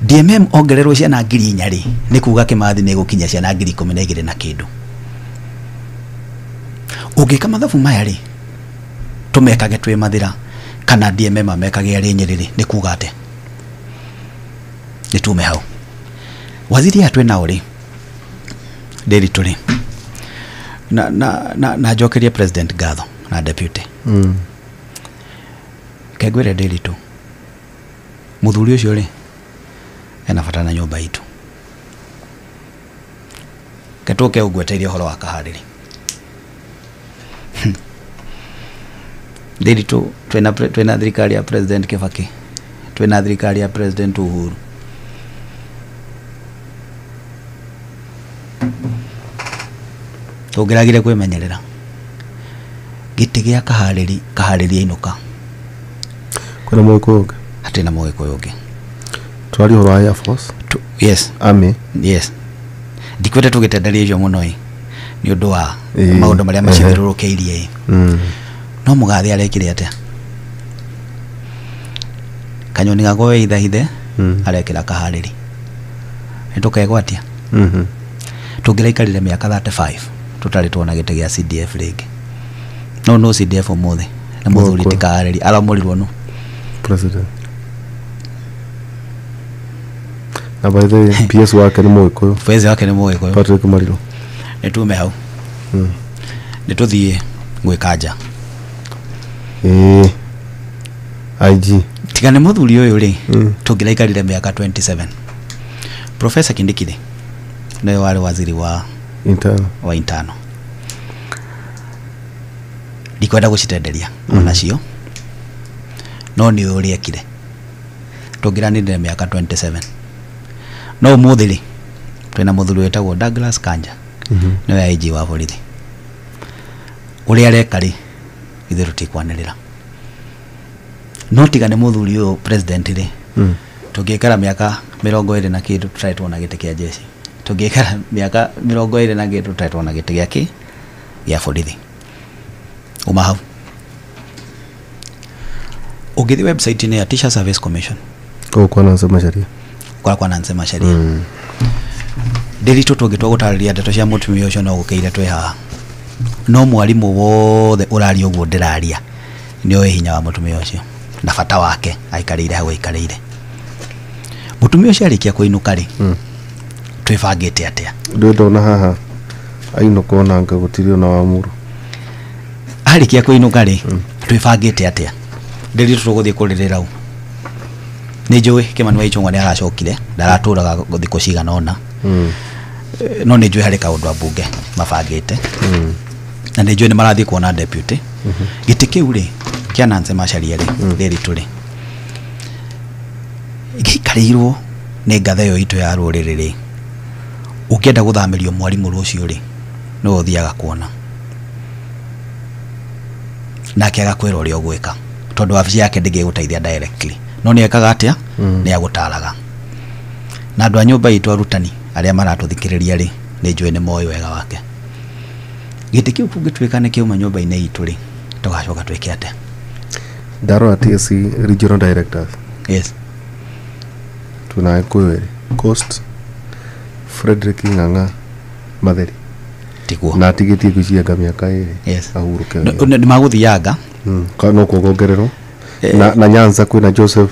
DMM ongererwo ciana 4,000 rĩ nĩ kuga Kimathi nĩ gũkinya ciana 12,000 na kĩndũ. Ũngĩka mathabu maya rĩ tũmekage twĩ Mathĩra kana DMM amekage arĩ Nyĩrĩ rĩ nĩ kuga atĩa? Nĩ tume hau. Waziri aya twĩ nao rĩ Ndiritu rĩ na njokerie President ngatho na deputy. Kengwĩre Ndiritu mũthuri ũcio rĩ ena bata na nyũmba itũ. Ketũke ũngweteire ũhoro wa kaharĩri. Ndiritu twĩna thirikari ya President Kibaki, twĩna thirikari ya President Uhuru. Tũngĩragire kwĩmenyerera gĩtĩ gĩa kaharĩri kaharĩri ainũka. Kwĩna mũgĩkũyũ ũngĩ? Hatirĩ na mũgĩkũyũ ũngĩ. Twari ũhoro wa Air Force? Yes. Army? Yes. Ndikwenda tũgĩtenderia icio mũno ĩ nĩ ũndũ wa maũndũ marĩa macithiũrũrũkĩirie ĩ. No mũgathe arekire atĩa? Kanyoni gakwa we ithahithe arekĩra kaharĩri. Nĩ tũkegwatia? Tũngĩraikarire mĩaka 35 tũtarĩ tuona gĩtĩ gĩa CDF rĩngĩ. No CDF ũmũthĩ na mũthuri ti kaharĩri aramũrirwo nũ? President. Na by the way, PS wake nĩ mũgĩkũyũ. PS wake nĩ mũgĩkũyũ. Patrick Mariro. Nĩ tume hau. Nĩ tũthiĩ gwĩka nja. IG. Tiga nĩ mũthuri ũyũ rĩ, tũngĩraikarire mĩaka 27. Professor Kindiki rĩ, nĩwe warĩ waziri wa Internal. Wa intano. Ndikwenda gũcitenderia onacio, no nĩ ũrĩa ekire tũngĩranire mĩaka 27. No ũmũthĩ rĩ, twĩna mũthuri wĩtagwo Douglas Kanja, nĩwe IG wa borithi. Ũrĩa areka rĩ, ithuĩ tũtikwanĩrĩra, no tiga nĩ mũthuri ũyũ president rĩ, tũngĩikara mĩaka 20 na kĩndũ tũtarĩ tuona gĩtĩ kĩa jeshi, tũngĩikara mĩaka 20 na kĩndũ tũtarĩ tuona gĩtĩ gĩa kĩ gĩa borithi. Uma hau ũngĩthiĩ website-inĩ ya Teacher Service Commission, Kũu kwa Nancy Macharia. Kwa kwa Nancy Macharia. Ndĩritũ tũngĩtua gũtarĩria ndeto cia mũtumia ũcio, no gũkĩire twĩ haha, no mwarimũ wothe ũraria ũguo ndĩraria nĩ oĩ hinya wa mũtumia ũcio na bata wake aikarĩire hau aikarĩire. Mũtumia ũcio arĩkia kũinũka rĩ, twĩbangĩte atĩa? Ndĩ ndona haha ainũka onanga gũtirĩ ona wa mũrũ. Arĩkia kũinũka rĩ, twĩbangĩte atĩa? Ndĩritũ tũgũthiĩ kũrĩrĩra u. Nĩ njũĩ Kĩmani wa Ichung'wa nĩ aracokire, ndaratũraga thikũ cigana ũna. No nĩ njũĩ harĩ kaũndũ ambunge mabangĩte, na nĩ njũĩ nĩ marathiĩ kuona deputy. Gĩtĩ kĩu rĩ kĩa Nancy Macharia rĩ, rĩrĩ tũrĩ gĩikarĩirwo nĩ ngatha ĩyo itũ ya rũrĩrĩ rĩ, ũngĩenda gũthamĩrio mwarimũ rũciũ rĩ, nĩwe ũthiaga kuona nake agakwĩra ũrĩa ũgwĩka, tondũ wabici yake ndĩngĩgũteithia directly, no nĩ ekaga atĩa? Nĩ agũtaraga. Na andũ a nyũmba itũ arutani arĩa maratũthikĩrĩria rĩ, nĩ njũĩ nĩ moĩ wega wake. Gĩtĩ kĩu kũngĩtuĩka nĩ kĩauma nyũmba-inĩ itũ rĩ, tũgacoka twĩke atĩa? Ndarora TSC regional directors, twĩna Agĩkũyũ erĩ, Coast, Frederick Ng'ang'a Matheri. Tiguo. Na atigĩtie gwĩcianga mĩaka 2 ahurũke wĩra. Nĩ magũthianga. No kuongererwo na Nyanza kwĩna Joseph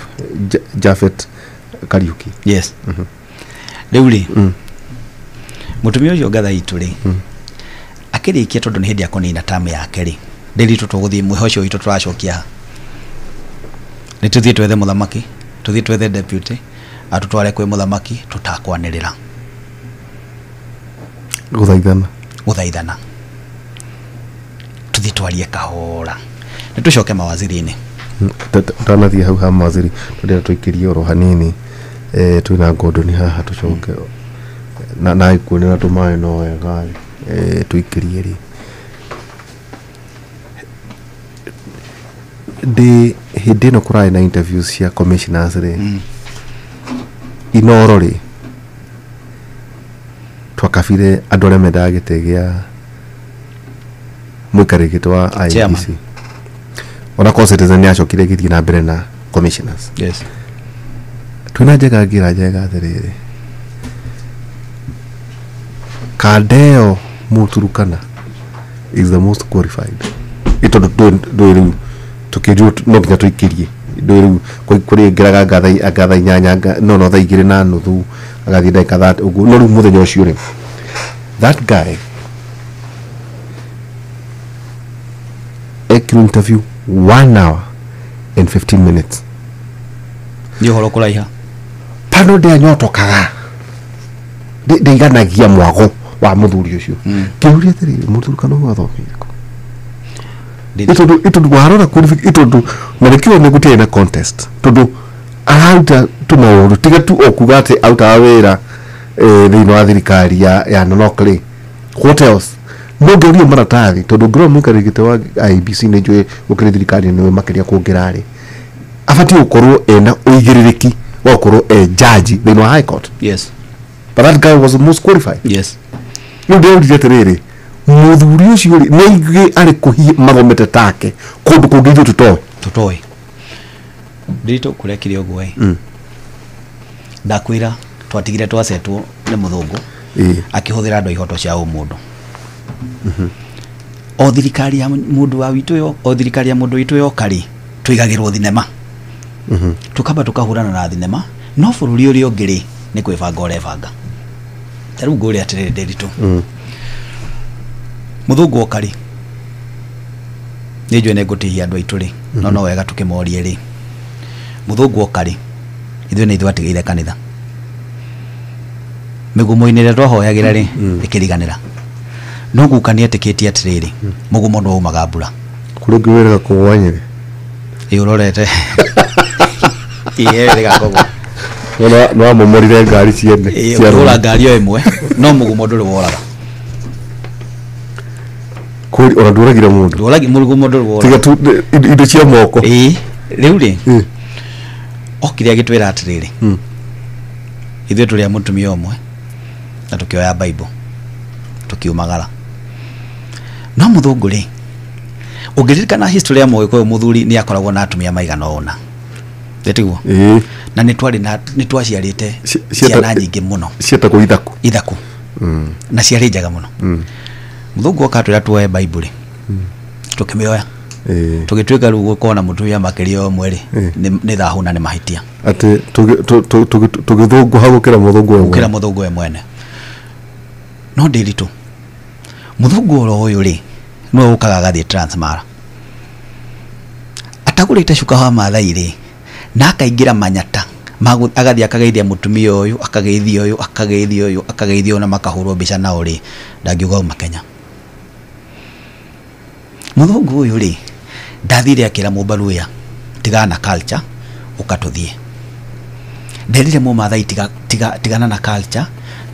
Jafet Kariuki. Yes. Rĩu rĩ, mũtumia ũcio ngatha itũ rĩ, akĩrĩkia, tondũ nĩ hĩndĩ akũnina tamu yake rĩ, ndĩritũ tũgũthiĩ mwĩho ũcio witũ tũracokia ha? Nĩ tũthiĩ twethe mũthamaki, tũthiĩ twethe deputy atũtware kwĩ mũthamaki tũtakwanĩrĩra? Gũthaithana. Gũthaithana, tũthiĩ twarie kahora, nĩ tũcoke mawaziri-inĩ. Ũtanathiĩ hau ha mawaziri, tũrĩa tũikĩrie oro hanini, twĩna ngondoni haha, tũcoke na ikuonera tũmaĩ no wega rĩ, tũikĩrie rĩ ndĩ hĩndĩ ĩno kũrarĩ na interviews cia commissioners rĩ, Inoro rĩ, twakabire andũ arĩa mendaga gĩtĩ gĩa mũikarĩri gĩtĩ wa IEBC. Chairman. Ona korwo Citizen nĩ yacokire ĩgĩthiĩ na mbere na commissioners, twĩna Njega ngĩra Njega atĩrĩrĩ, Kandeo Mũturukana is the most qualified. Ĩ tondũ ndũĩ rĩu tũkĩnjũ no nginya tũikĩrie, ndũĩ rĩu kũrĩ ngĩraga anga thaa 8 no thaa 2:30 agathiĩ ndagĩka 30 ũguo, no rĩu mũthenya ũcio rĩ, that guy ekirwo interview 1 hour and 15 minutes. Nĩ ũhoro kũraiha. Pano ndĩanyotokaga, ndĩiganagia mwago wa mũthuri ũcio. Ngĩũria atĩrĩrĩ, Mũturukana ũyũ athomeire kũ? Ĩtondũ warora ĩtondũ na nĩkĩo nĩ gũtiarĩ na contest, tondũ araruta tũmaũndũ tiga tu o kuga atĩ arutaga wĩra thĩinĩ wa thirikari ya Nanok rĩ, what else? No ngĩũrio maratathi, tondũ ngĩrora mũikarĩri gĩtĩ wa IEBC nĩ njũĩ gũkĩrĩ thirikari nĩwe makĩria kũngĩra rĩ, abatiĩ gũkorwo ena ũigĩrĩrĩki wa gũkorwo e judge thĩinĩ wa high court. But that guy was the most qualified. Rĩu ndĩrorire atĩrĩrĩ, mũthuri ũcio rĩ, nĩ aingĩ arĩ kũhi mathomete take kũndũ kũngĩ ithuĩ tũtoĩ. Tũtoĩ. Ndĩritũ kũrekire ũguo ĩ, ndakwĩra twatigire twacetwo nĩ mũthũngũ akĩhũthĩra andũ a ihoto cia ũmũndũ. O thirikari ya mũndũ wa witũ yo, o thirikari ya mũndũ witũ yoka rĩ, tũigagĩrwo thinema, tukamba tukahũrana na thinema, no bũrũri ũrĩa ũngĩ rĩ, nĩ kwĩbanga ũrebanga. Ta rĩu ngũrĩa atĩrĩrĩ, Ndĩritũ, mũthũngũ oka rĩ, nĩ njũĩ nĩ ngũtihia andũ aitũ rĩ, no wega tũkĩmorie rĩ, Mũthũngũ oka rĩ, ithuĩ nĩ ithuĩ atigĩire kanitha. Mĩgumo-inĩ ĩrĩa twahoyagĩra rĩ, ĩkĩriganĩra. No guka nĩ etĩkĩtie atĩrĩrĩ, mũgumo nĩ waumaga mbura. Kũrĩ ũngĩ wĩrĩga kũgwa Nyĩrĩ. Ĩ ũrorete. Ĩ wĩrĩga kũgwa. Nĩ wamomorire ngari ciene. Ĩ ũkĩhũra ngari o ĩmwe, no mũgumo ndũrĩ woraga. Kũrĩ ona ndũragire mũndũ. Ndũragi mũgumo ndũrĩ woraga. Tiga tu indo cia moko. Ĩ rĩu rĩ, okire agĩtwĩra atĩrĩrĩ, ithuĩ tũrĩ a mũtumia ũmwe na tũkĩoya Bible tũkiumagara. No mũthũngũ rĩ, ũngĩririkana history ya mũgĩkũyũ, mũthuri nĩ akoragwo na atumia maigana ũna, tiguo? Ĩĩ. Na nĩ twarĩ na nĩ twaciarĩte ciana nyingĩ mũno. Cietagwo ithaku. Ithaku. Na ciarĩ njega mũno. Mũthũngũ oka atwĩra tuoe Bible rĩ, tũkĩmĩoya. Tũgĩtuĩka rĩu gũkorwo na mũtumia makĩria ũmwe rĩ, nĩ thahu na nĩ mahĩtia. Atĩ tũgĩthũngũha gũkĩra mũthũngũ we gũkĩra mwene. Mũthũngũ we mwene. No ndĩritũ mũthũngũ oro ũyũ rĩ, nĩwe ũkaga agathiĩ Transmara atagũrĩte cuka wa Mathai rĩ, na akaingĩra manyata agathiĩ akageithia mũtumia ũyũ, akageithia ũyũ, akageithia ũyũ, akageithia ũyũ, na makahũrwo mbica nao rĩ, ndangiuga auma Kenya. Mũthũngũ ũyũ rĩ, ndathire akĩra mũmbaruya tigana na culture, ũka tũthiĩ. Nderire mũmathai tiga, tiga, tigana na culture,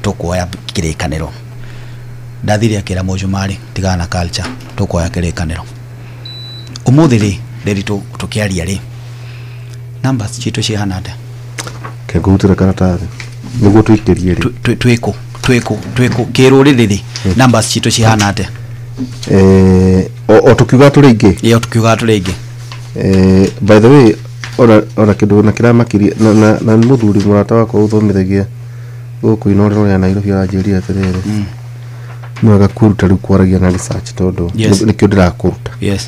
tũkuoya kĩrĩkanĩro. Ndathire akĩra mũcumarĩ tigana na culture, tũkuoya kĩrĩkanĩro. Ũmũthĩ rĩ, ndĩritũ tũkĩaria rĩ, numbers citũ cihana atĩa? Kengũrutĩre karatathi nĩguo tũikĩrie rĩ. Twĩkũ twĩkũ twĩkũ kĩrũrĩrĩ rĩ, numbers citũ cihana atĩa? O tũkiuga tũrĩ aingĩ. Ĩyo tũkiugaga tũrĩ aingĩ. By the way, ona kĩndũ na kĩramakirie na nĩ mũthuri mũrata wakwa ũthomithagia gũkũ inorero rĩa Nairobi aranjĩrire atĩrĩrĩ, nĩ wega kwĩruta rĩu kwaragia na research tondũ nĩkĩo ndĩrakũruta.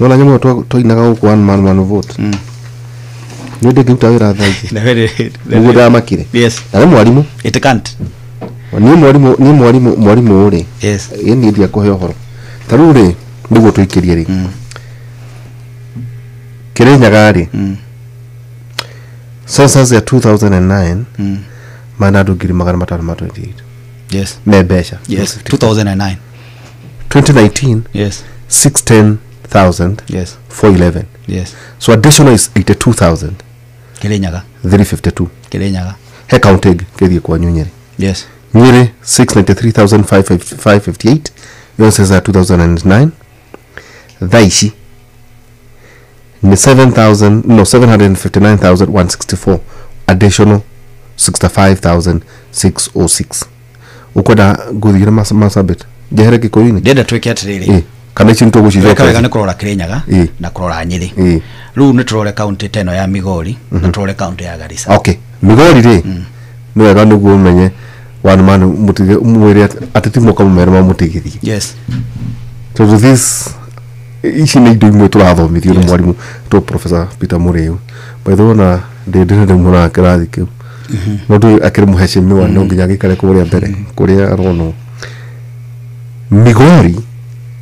Nona nyamũ ĩyo twainaga gũkũ, one man one vote, nĩ ndĩngĩruta wĩra thaa ici nĩguo ndamakire. Na nĩ mwarimũ. It can't. Niĩ mwarimũ, niĩ mwarimũ, mwarimũ rĩ, ĩ niĩ ndiakũhe ũhoro ta rĩu rĩ, nĩguo tũikĩrie rĩ, Kĩrĩnyaga rĩ, census ya 2009 mana andũ 528,000 me mbeca. 2009. 2019, 610,411. So additional is 82,352. Kĩrĩnyaga. Kĩrĩnyaga. He kaunti ĩngĩ kĩthiĩ kwanyu Nyĩrĩ. Nyĩrĩ 693,558 yo census ya 2009. Thaa ici nĩ 7,000, no, 759,164, additional 65,606. Ũkwenda ngũthiĩre Marsabit njehere Gĩkũyũ-inĩ? Ndĩrenda twĩke atĩrĩrĩ. Ĩ, kana ici Tweka wega nĩtũgũcicoka. nĩ kũrora Kĩrĩnyaga na kũrora Nyĩrĩ. Rĩu nĩ tũrore kaunti ta ĩno ya Migori na tũrore kaunti ya Garissa. Okay, Migori rĩ, nĩ wega nĩguo ũmenye one man mũtige mwĩre ateti moka mũmere mamũtigithie, tondũ this ici nĩ indo imwe tũrathomithio nĩ mwarimũ to Professor Peter Mũrĩu. By the way, ona ndĩ ndĩrĩ mũra kĩrathi kĩu, no ndũ akĩrĩ mũhecimiwa no nginya agĩikare kũrĩa mbere kũrĩa aronwo. Migori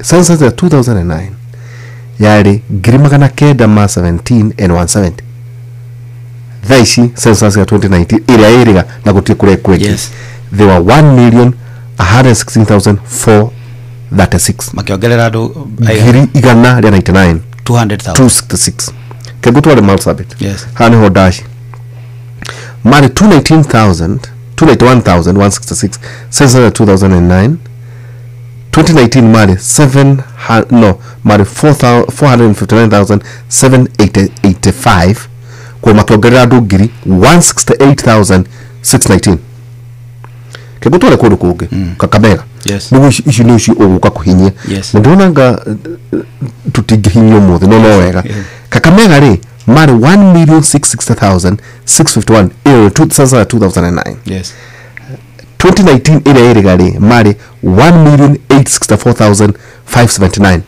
census ya 2009 yarĩ 917 and 170. Thaa ici census ya 2019 ĩrĩa ĩrĩga na gũtirĩ kũrĩa kwengĩ, they were 1,116,436. Makĩongerera andũ 199,000 200,000. 266. Kengũ tware Marsabit. Haha nĩho ndaci marĩ 219,000, 291,166 census ya 2009. 2019 marĩ 7, no, marĩ 459,785, kwa makĩongerera andũ 168,619. Kengũ tware kũndũ kũngĩ, Kakamega. Nĩguo ici nĩ ici ũgũka kũhinyia. Na ndĩrona nga tũtingĩhinyia ũmũthĩ, no no wega. Kakamega rĩ, marĩ 1,660,651, ĩyo census ya 2009. 2019 ĩrĩa ĩrĩga rĩ, marĩ 1,864,579,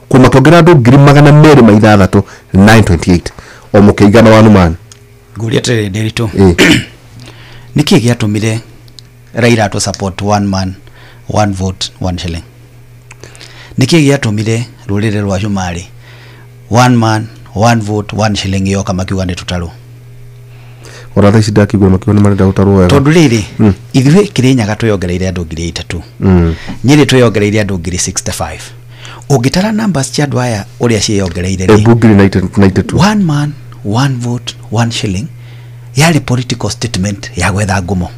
kwa makĩongerera andũ 206,928, o mũkĩigana one man. Ngũria atĩrĩrĩ, Ndĩritũ, Ĩ. Nĩkĩ gĩatũmire Raila to support one man one vote one shilling? Nĩkĩ gĩatũmire rũrĩrĩ rwa Cumarĩ one man one vote one shilling yoka makiuga nĩ tũtarũ. Ona thaa ici ndakĩigua makiuga nĩ marenda gũtarwo wega. Tondũ rĩrĩ ithuĩ Kĩrĩnyaga twĩongereire andũ 3,000, Nyĩrĩ twĩongereire andũ 65,000. Ũngĩtara numbers cia andũ aya ũrĩa ciĩyongereire rĩ, Embu 92. One man one vote one shilling yarĩ political statement ya gwetha ngumo.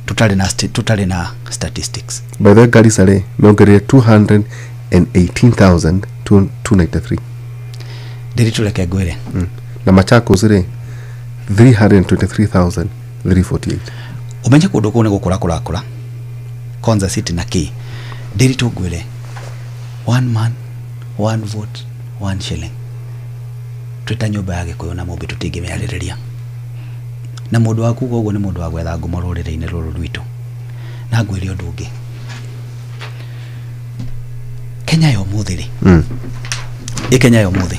Tũtarĩ na statistics. By the way, Garissa rĩ meongereire 218,293. Ndĩrĩ tũreke ngwĩre. Na Machakos rĩ 323,348. Umenye kũndũ kũu nĩ gũkũra kũrakũra Konza City na kĩ. Ndĩrĩ tũngwĩre one man one vote one shilling twĩta nyũmba ya Gĩkũyũ na Mũmbi tũtingĩmĩarĩrĩria. Na mũndũ wa kuga ũguo nĩ mũndũ wa gwetha ngumo rũrĩrĩ-inĩ rũrũ rwitũ. Na ngwĩre ũndũ ũngĩ, Kenya ya ũmũthĩ rĩ, ĩ Kenya ya ũmũthĩ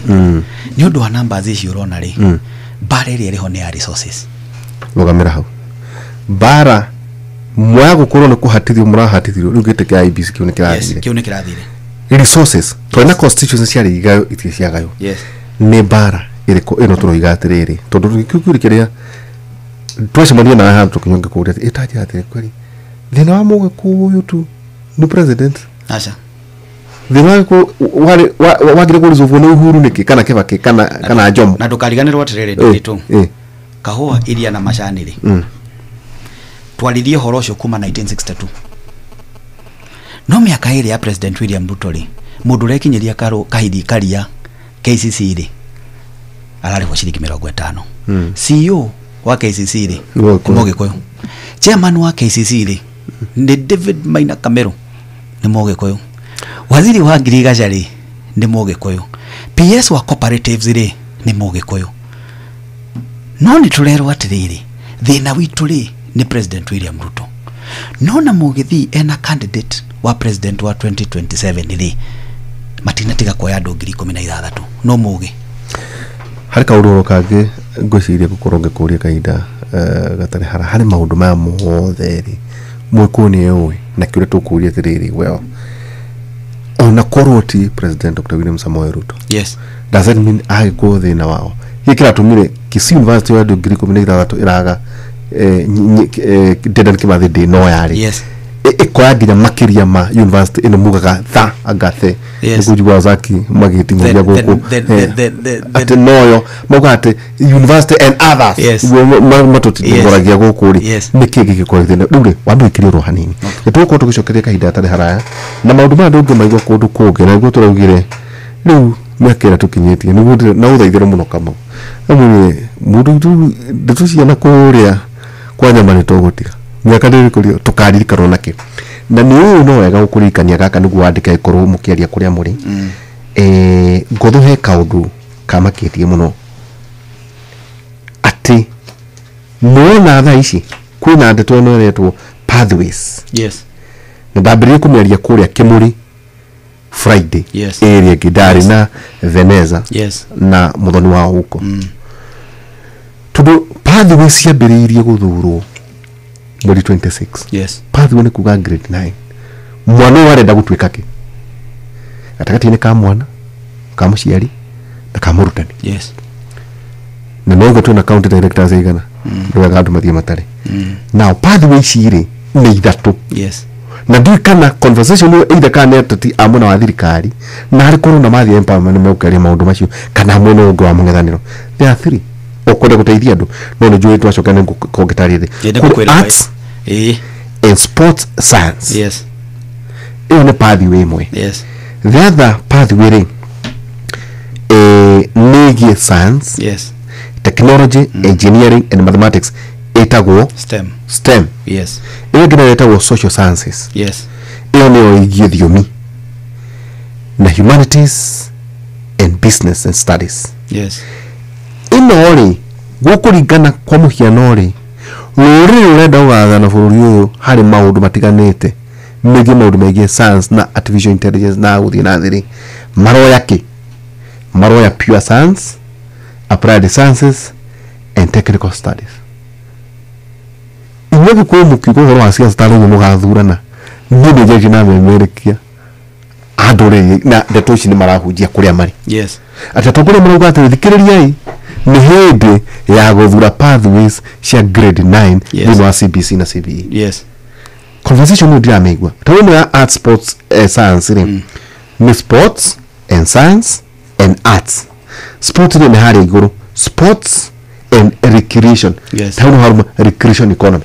nĩ ũndũ wa numbers ici ũrona rĩ, mbara ĩrĩa ĩrĩho nĩ ya resources. Rũgamĩra hau. Mbara mwaya gũkorwo nĩ kũhatithio mũrahatithio rĩu gĩtĩ kĩa IEBC kĩu nĩ kĩrathire. Kĩu nĩ kĩrathire. Resources twarĩ na constituency ciarĩ igayo itirĩ ciagaywo. Nĩ mbara ĩrĩkũ ĩno tũroiga atĩrĩrĩ, tondũ kĩu kĩũria kĩrĩa twacemania nawe handũ tũkĩnyua ngĩkũria atĩ ĩtanjĩra atĩrĩ kweri thĩna wa Mũgĩkũyũ tu nĩ president. Aca. Thĩna wa Gĩkũyũ wagĩrĩire kũresolve nĩ Uhuru nĩkĩ kana Kibaki kana Jomo. Na ndũkariganĩrwo atĩrĩrĩ Ndiritu, kahũa iria na macani rĩ, twaririe ũhoro ũcio kuma 1962. No mĩaka ĩrĩ ya President William Ruto rĩ, mũndũ ũrekinyĩria kahidi karia KCC rĩ ararĩhwo ciringi 50. CEO wa KCC rĩ nĩ Mũgĩkũyũ. Chairman wa KCC rĩ nĩ David Maina Kamero nĩ Mũgĩkũyũ. Waziri wa ngirigaca rĩ nĩ Mũgĩkũyũ. PS wa cooperatives rĩ nĩ Mũgĩkũyũ. No nĩ tũrerwo atĩrĩrĩ, thĩna witũ rĩ nĩ President William Ruto. No na Mũgĩthii ena candidate wa president wa 2027 rĩ matinatiga kuoya andũ 16,000 no Mũgĩ. Harĩ kaũndũ kangĩ ngwĩciria gũkorwo ngĩkũria kahinda gatarĩ hara harĩ maũndũ maya mothe rĩ Mũgĩkũyũ nĩ ũĩ na kĩũria tũkũria atĩrĩrĩ, well ona korwo ti President Dr. William Samoei Ruto, yes, does that mean agĩkũyũ thĩna wao gĩkĩ kĩratũmire Kisii University ya andũ 16,000 ĩraga Dedan Kimathi ndĩ no yarĩ, yes, ĩkoya nginya makĩria ma university ĩno mugaga tha angathe nĩkũnjigua Zaki magĩting'ũria gũkũ atĩ noyo maugaga atĩ university and others matũting'ũragia gũkũ rĩ nĩkĩ gĩgĩkorwo thĩna rĩu rĩ wambe wĩkĩre ũro hanini nĩ tũgũkorwo tũgĩcokeria kahinda gatarĩ haraya na maũndũ maya ndũngĩmaigua kũndũ kũngĩ na nĩguo tũraugire rĩu mĩaka ĩrĩa tũkinyĩtie nĩguo na ũthaithĩre mũno Kamau amwĩre mũndũ ndeto ciana kũrĩa kwa nyama nĩ tũgũtiga mĩaka ndĩrĩkũrio tũkaririkanwo nakĩ na nĩ ũyũ no wega gũkũririkania gaka nĩguo wandĩke ĩkorwo mũkĩaria kũrĩa mũrĩ. Ngotho he kaũndũ kamakĩtie mũno atĩ nĩwona thaa ici kwĩna ndeto ĩno ĩretwo pathways. Yes. Na ndambĩrĩrie kũmĩaria kũrĩa Kĩmũri Friday ĩrĩa ĩngĩ ndarĩ na Veneza, yes, na mũthoni wa huko tondũ pathways ciambĩrĩirie gũthurwo mweri 26. Yes. Pathway nĩ kuga grade 9 mwana ũyũ arenda gũtuĩka kĩ gatagatĩ-inĩ ka mwana ka mũciari na ka mũrutani. Yes. Na noguo twĩna county directors aigana nĩ wega andũ mathiĩ matarĩ. Now pathway ici rĩ nĩ ithatũ. Yes. Na ndiũĩ kana conversation ĩyo either kana nĩ ateti a mwena wa thirikari na harĩ korwo na mathiĩ empowerment nĩ megũkĩaria maũndũ macio kana mwena ũngĩ wa mũng'ethanĩro. There are three ũkwenda gũteithia andũ no nĩ njũĩ twacoka nĩ ngũkĩtarĩria thĩ. Arts and sports science. Yes. Ĩyo nĩ pathway ĩmwe. Yes. The other pathway rĩ nĩ ĩgiĩ science, yes, technology, engineering and mathematics ĩtagwo STEM. STEM. Yes. Ĩyo ĩngĩ nayo ĩtagwo social sciences. Yes. Ĩyo nĩyo ĩgiĩ thiomi na humanities and business and studies. Yes. Ĩno rĩ gũkũringana kwa mũhiano rĩ rũrĩrĩ rũrenda gũgathana bũrũri ũyũ harĩ maũndũ matiganĩte megiĩ maũndũ megiĩ science na artificial intelligence na gũthiĩ na thĩ rĩ maroya kĩ maroya pure science, applied sciences and technical studies. Inyuĩ Gĩkũyũ mũkiuga ũhoro wa ciaca tarĩ inyuĩ mũgathurana niĩ nĩ njagia na memerekia a ndũrĩrĩ na ndeto ici nĩ marahunjia kũrĩa marĩ. Yes. Atĩ atongoria marauga atĩ thikĩrĩriai nĩ hĩndĩ ya gũthura pathways cia grade 9 Yes. thĩinĩ wa CBC na CBE. Yes. Conversation ĩyo ndiramĩigua ta ĩno ya art, sports, science rĩ, nĩ sports and science and arts. Sport rĩ nĩ harĩa igũrũ, sports and recreation. Yes. Ta hau haruma recreation economy.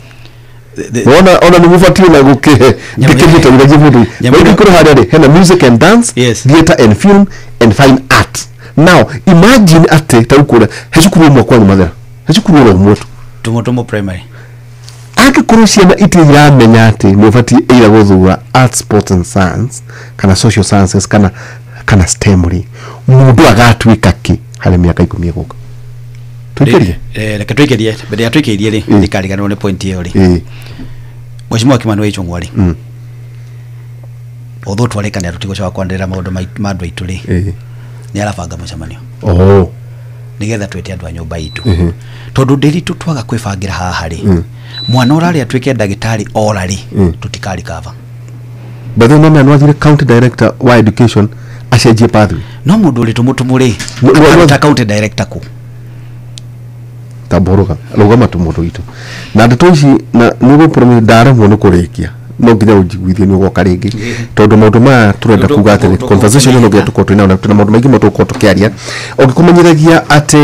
Wona ona nĩ mũbatiĩ na gũkĩhe ndĩkĩhĩtagĩra mũndũ Nyamũ- kũrĩ harĩa rĩ hena music and dance, Yes. theatre and film and fine art. Now imagine atĩ ta rĩu kũrĩa he cukuru ĩmwe kwanyu Mathera, he cukuru ĩro ũmwe tu. Tumutumu Primary. Angĩkorwo ciana itirĩ iramenya atĩ nĩ ũbatiĩ either gũthura art, sports and science kana social sciences kana STEM rĩ, mũndũ agatuĩka kĩ harĩ mĩaka 10 ĩgũka? Tũikĩrie. Reke tũikĩrie, mbere ya tũikĩrie rĩ, Mm. ndikariganĩrwo nĩ point ĩyo rĩ. Ĩĩ. Mheshimiwa Kimani wa Ichung'wa rĩ, Mm. although twarĩkanĩra tũtigũcoka kwanĩrĩra maũndũ ma andũ aitũ rĩ, Ĩĩ. nĩ arabanga mũcemanio Oh. nĩgetha twĩte andũ a nyũmba itũ, Mhm. tondũ ndĩritũ twaga kwĩbangĩra haha rĩ, Mm. mwana ũrarĩ atuĩke ndagĩtarĩ ora rĩ, Mm. tũtikarikava. But then mama nwathire county director wa education acenjie pathway. No mũndũ ũrĩ tũmũtũmũ rĩ, akaruta county director kũ? Tambũrũga rũgama tu mũndũ witũ na ndeto ici na nĩgũ ndaremwo nĩ kũrĩkia, no nginya ũnjiguithie nĩ ũgoka rĩngĩ, tondũ maũndũ maya tũrenda kuga atĩrĩ, conversation ĩno nginya tũkorwo twĩnayo na twĩna maũndũ maingĩ mũno tũgũkorwo tũkĩaria, ũngĩkũmenyithagia atĩ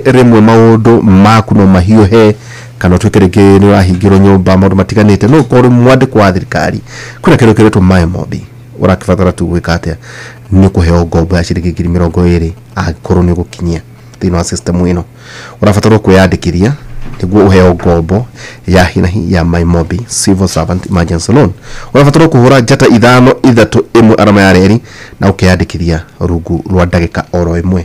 rĩmwe maũndũ maku no mahiũhe kana ũtuĩke rĩngĩ nĩ ũrahingĩrwo nyũmba, maũndũ matiganĩte, no ũkorwo ũrĩ mwandĩkwo wa thirikari, kwĩna kĩndũ kĩretwo MyMobi. Ũrakĩbatara tu gwĩka atĩa? Nĩ ũkũheo ngombo ya ciringi 20,000 angĩkorwo nĩ ũgũkinyia thĩinĩ wa system ĩno. Ũrabatarwo kwĩyandĩkithia nĩguo ũheo ngombo ya hinahi ya MyMobi Civil Servant Emergency Loan. Ũrabatarwo kũhũra njata 531 arama ya reri na ũkeyandĩkithia rungu rwa ndagĩka oro ĩmwe.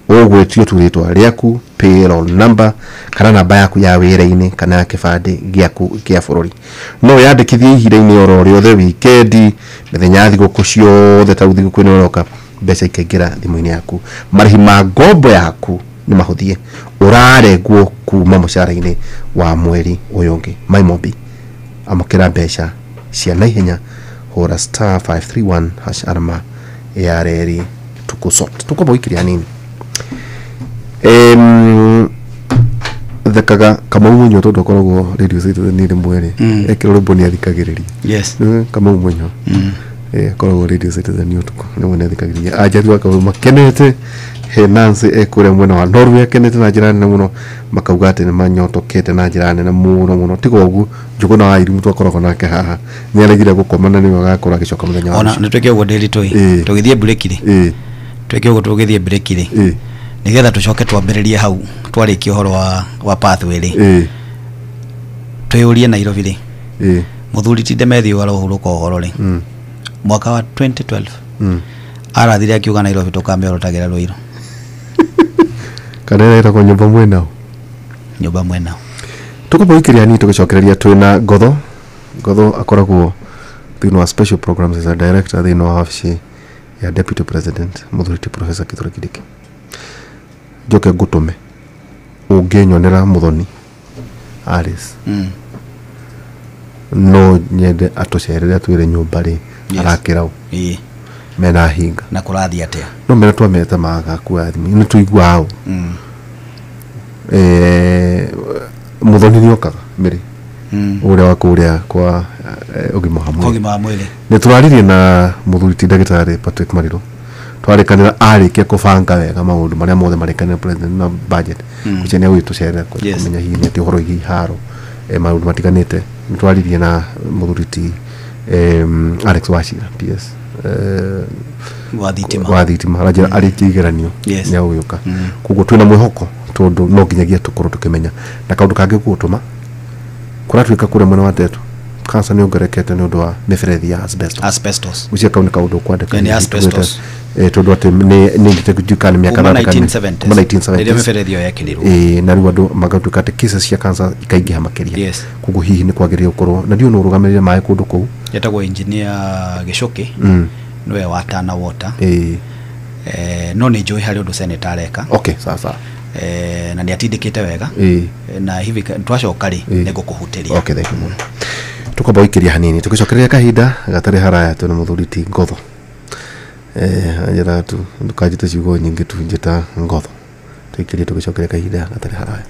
Ũgwĩtio tu rĩtwa rĩaku, payroll number kana namba yaku ya wĩra-inĩ kana ya kĩbandĩ gĩaku kĩa bũrũri. No wĩyandĩkithie ihinda-inĩ oro rĩothe, wikendi, mĩthenya ya thigũkũ ciothe, ta rĩu thigũkũ ĩno ĩroka, mbeca ikaingĩra thimũ-inĩ yaku. Marĩhi ma ngombo yaku nĩ mahũthie, ũrarengwo kuma mũcara-inĩ wa mweri ũyũ ũngĩ. MyMobi, amũkĩra mbeca cia naihenya, hũra star 531 hash arama ya reri tũkũsort tũkwamba gũikĩria hanini. Thekaga Kamau Munyo tondũ akoragwo Radio Citizen rĩmwe rĩ, Mm. ekĩra rwĩmbo nĩ athikagĩrĩria. Yes. Kamau Munyo. Mm. Akoragwo Radio Citizen ũtukũ rĩmwe nĩ athikagĩrĩria. Anjathi wa Kamau makenete, he Nancy ekũrĩa mwena wa Norway akenete na njĩra nene mũno, makauga atĩ nĩ manyotokete na njĩra nene mũno mũno. Tiga ũguo Njũgũna wa Irimũ twakoragwo nake haha nĩ aregire gũkoma na nĩwe agakorwo agĩcoka mũthenya wa Ona rũciũ. nĩ twĩke ũguo ndĩritũ Ĩĩ. ĩ, tũgĩthiĩ break rĩ, Ĩĩ. twĩke ũguo tũgĩthiĩ break rĩ, Ĩĩ. nĩgetha tũcoke twambĩrĩrie hau twarĩkia ũhoro wa pathway rĩ, Ĩĩ. twĩyũrie Nairobi rĩ, Ĩĩ. mũthuri ti Demethiũ arohurũka ũhoro rĩ, Mm. mwaka wa 2012 Mm. arathire akiuga Nairobi tũkamĩorotagĩra Rũirũ. Kana ĩrĩa ĩtagwo nyũmba mwenao. Nyũmba mwenao. Tũkwamba gũikĩria hanini tũgĩcokereria twĩna Ngotho. Ngotho akoragwo thĩinĩ wa special programs as a director thĩinĩ wa wabici ya deputy president mũthuri ti Professor Kithure Kindiki. Njoke ngũtũme ũngĩnyonera Mũthoni Alice, Mm. no nyende atũcerere atwĩre nyũmba rĩ Yes. arakĩra ũ Ĩĩ. mena hinga Na kũrathiĩ atĩa? no mena twameta magakuoya thimũ nĩ tũiguaga ũ. Mm. Mũthoni nĩ okaga mĩrĩ Mm. ũrĩa wa kũrĩa kwa ũgima wa Kwa mwĩrĩ. ũgima wa mwĩrĩ. Nĩ tũraririe na mũthuri ti ndagĩtarĩ Patrick Mariru, twarĩkanĩra arĩkia kũbanga wega maũndũ marĩa mothe marĩkanĩra president na budget, Mm. kucia nĩ agũgĩtũcerera Yes. kũmenya hihi nĩ atĩ ũhoro wĩgiĩ iharo, maũndũ matiganĩte. Nĩ twaririe na mũthuri ti Alex Wachira PS Wa thitima. wa thitima, aranjĩra arĩkia igeranio Yes. nĩ agũgĩũka. Mm. Koguo twĩna mwĩhoko tondũ no nginyagia tũkorwo tũkĩmenya na kaũndũ kangĩ gũtũma kũratuĩka kũrĩa mwena wa Tetu cancer nĩ ongererekete nĩ ũndũ wa mĩberethi ya asbestos. Asbestos. Ũcio kau nĩ kaũndũ ũkwandĩka Nĩ hihi asbestos. tũgwĩte, tondũ atĩ nĩ ndĩtuĩka nĩ mĩaka Kuma 1970s. 1970s. Rĩrĩa mĩberethi ĩyo yekĩrirwo. Ĩĩ, na rĩu andũ magatuĩka atĩ cases cia cancer ikaingĩha makĩria. Yes. Koguo hihi nĩ kwagĩrĩire gũkorwo na ndiũ nĩ ũrũgamĩrĩre maĩ kũndũ kũu. Etagwo engineer Gĩcũkĩ, Mm. nĩwe wa Tana Water. Ĩĩ. No nĩ njũĩ harĩ ũndũ senator areka. Okay, sawa sawa. Na nĩ atindĩkĩte wega. Ĩĩ. Na hivi twacoka rĩ, Ĩĩ. nĩ ngũkũhutĩria. Okay, thank you mũno. Tũkwamba gũikĩria hanini tũgĩcokereria kahinda gatarĩ haraya twĩna mũthuri ti Ngotho. Anjĩra tu ndũkanjĩte ciugo nyingĩ tu njĩta ngotho tũikĩrie tũgĩcokere kahinda gatarĩ haraya.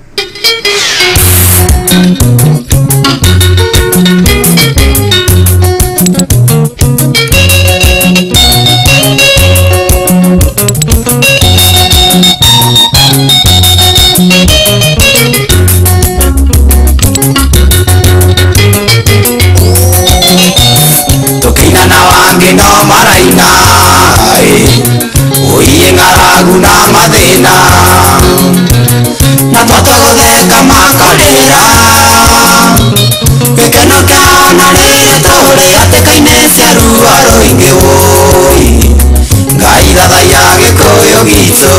Tukina na wangi no maraina uiye ng'aragu na mathĩna na twatũgũtheka makarĩra gĩkeno kĩao na rĩrĩa tũrĩ hatĩka-inĩ cia ruo rũingĩ wũi Ngai thathaiya Gĩkũyũ gitũ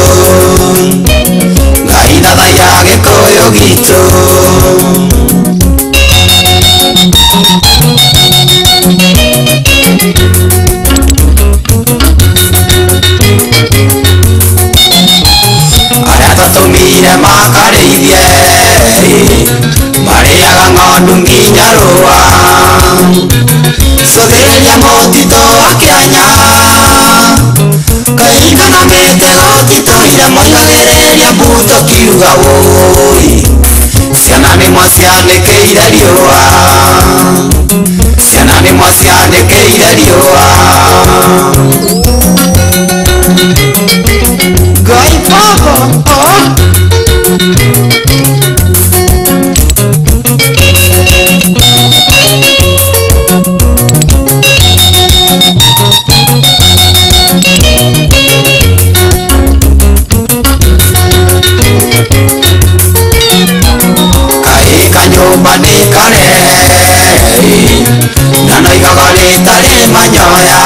Ngai thathaiya Gĩkũyũ gitũ. Arĩa twatũmire makarĩithie marĩaga ng'ondu nginya rũa cũthĩrĩria mũtitũ wa Kĩanya kahinga na mĩtego titũire moigagĩrĩria mbuto kiuga wũi ciana nĩ mwacianĩkĩire riũa ciana nĩ mwacianĩkĩire riũa. Ngai baba oh. Kaĩ kanyũmba nĩ kareri na noigaga rĩtarĩ manyoya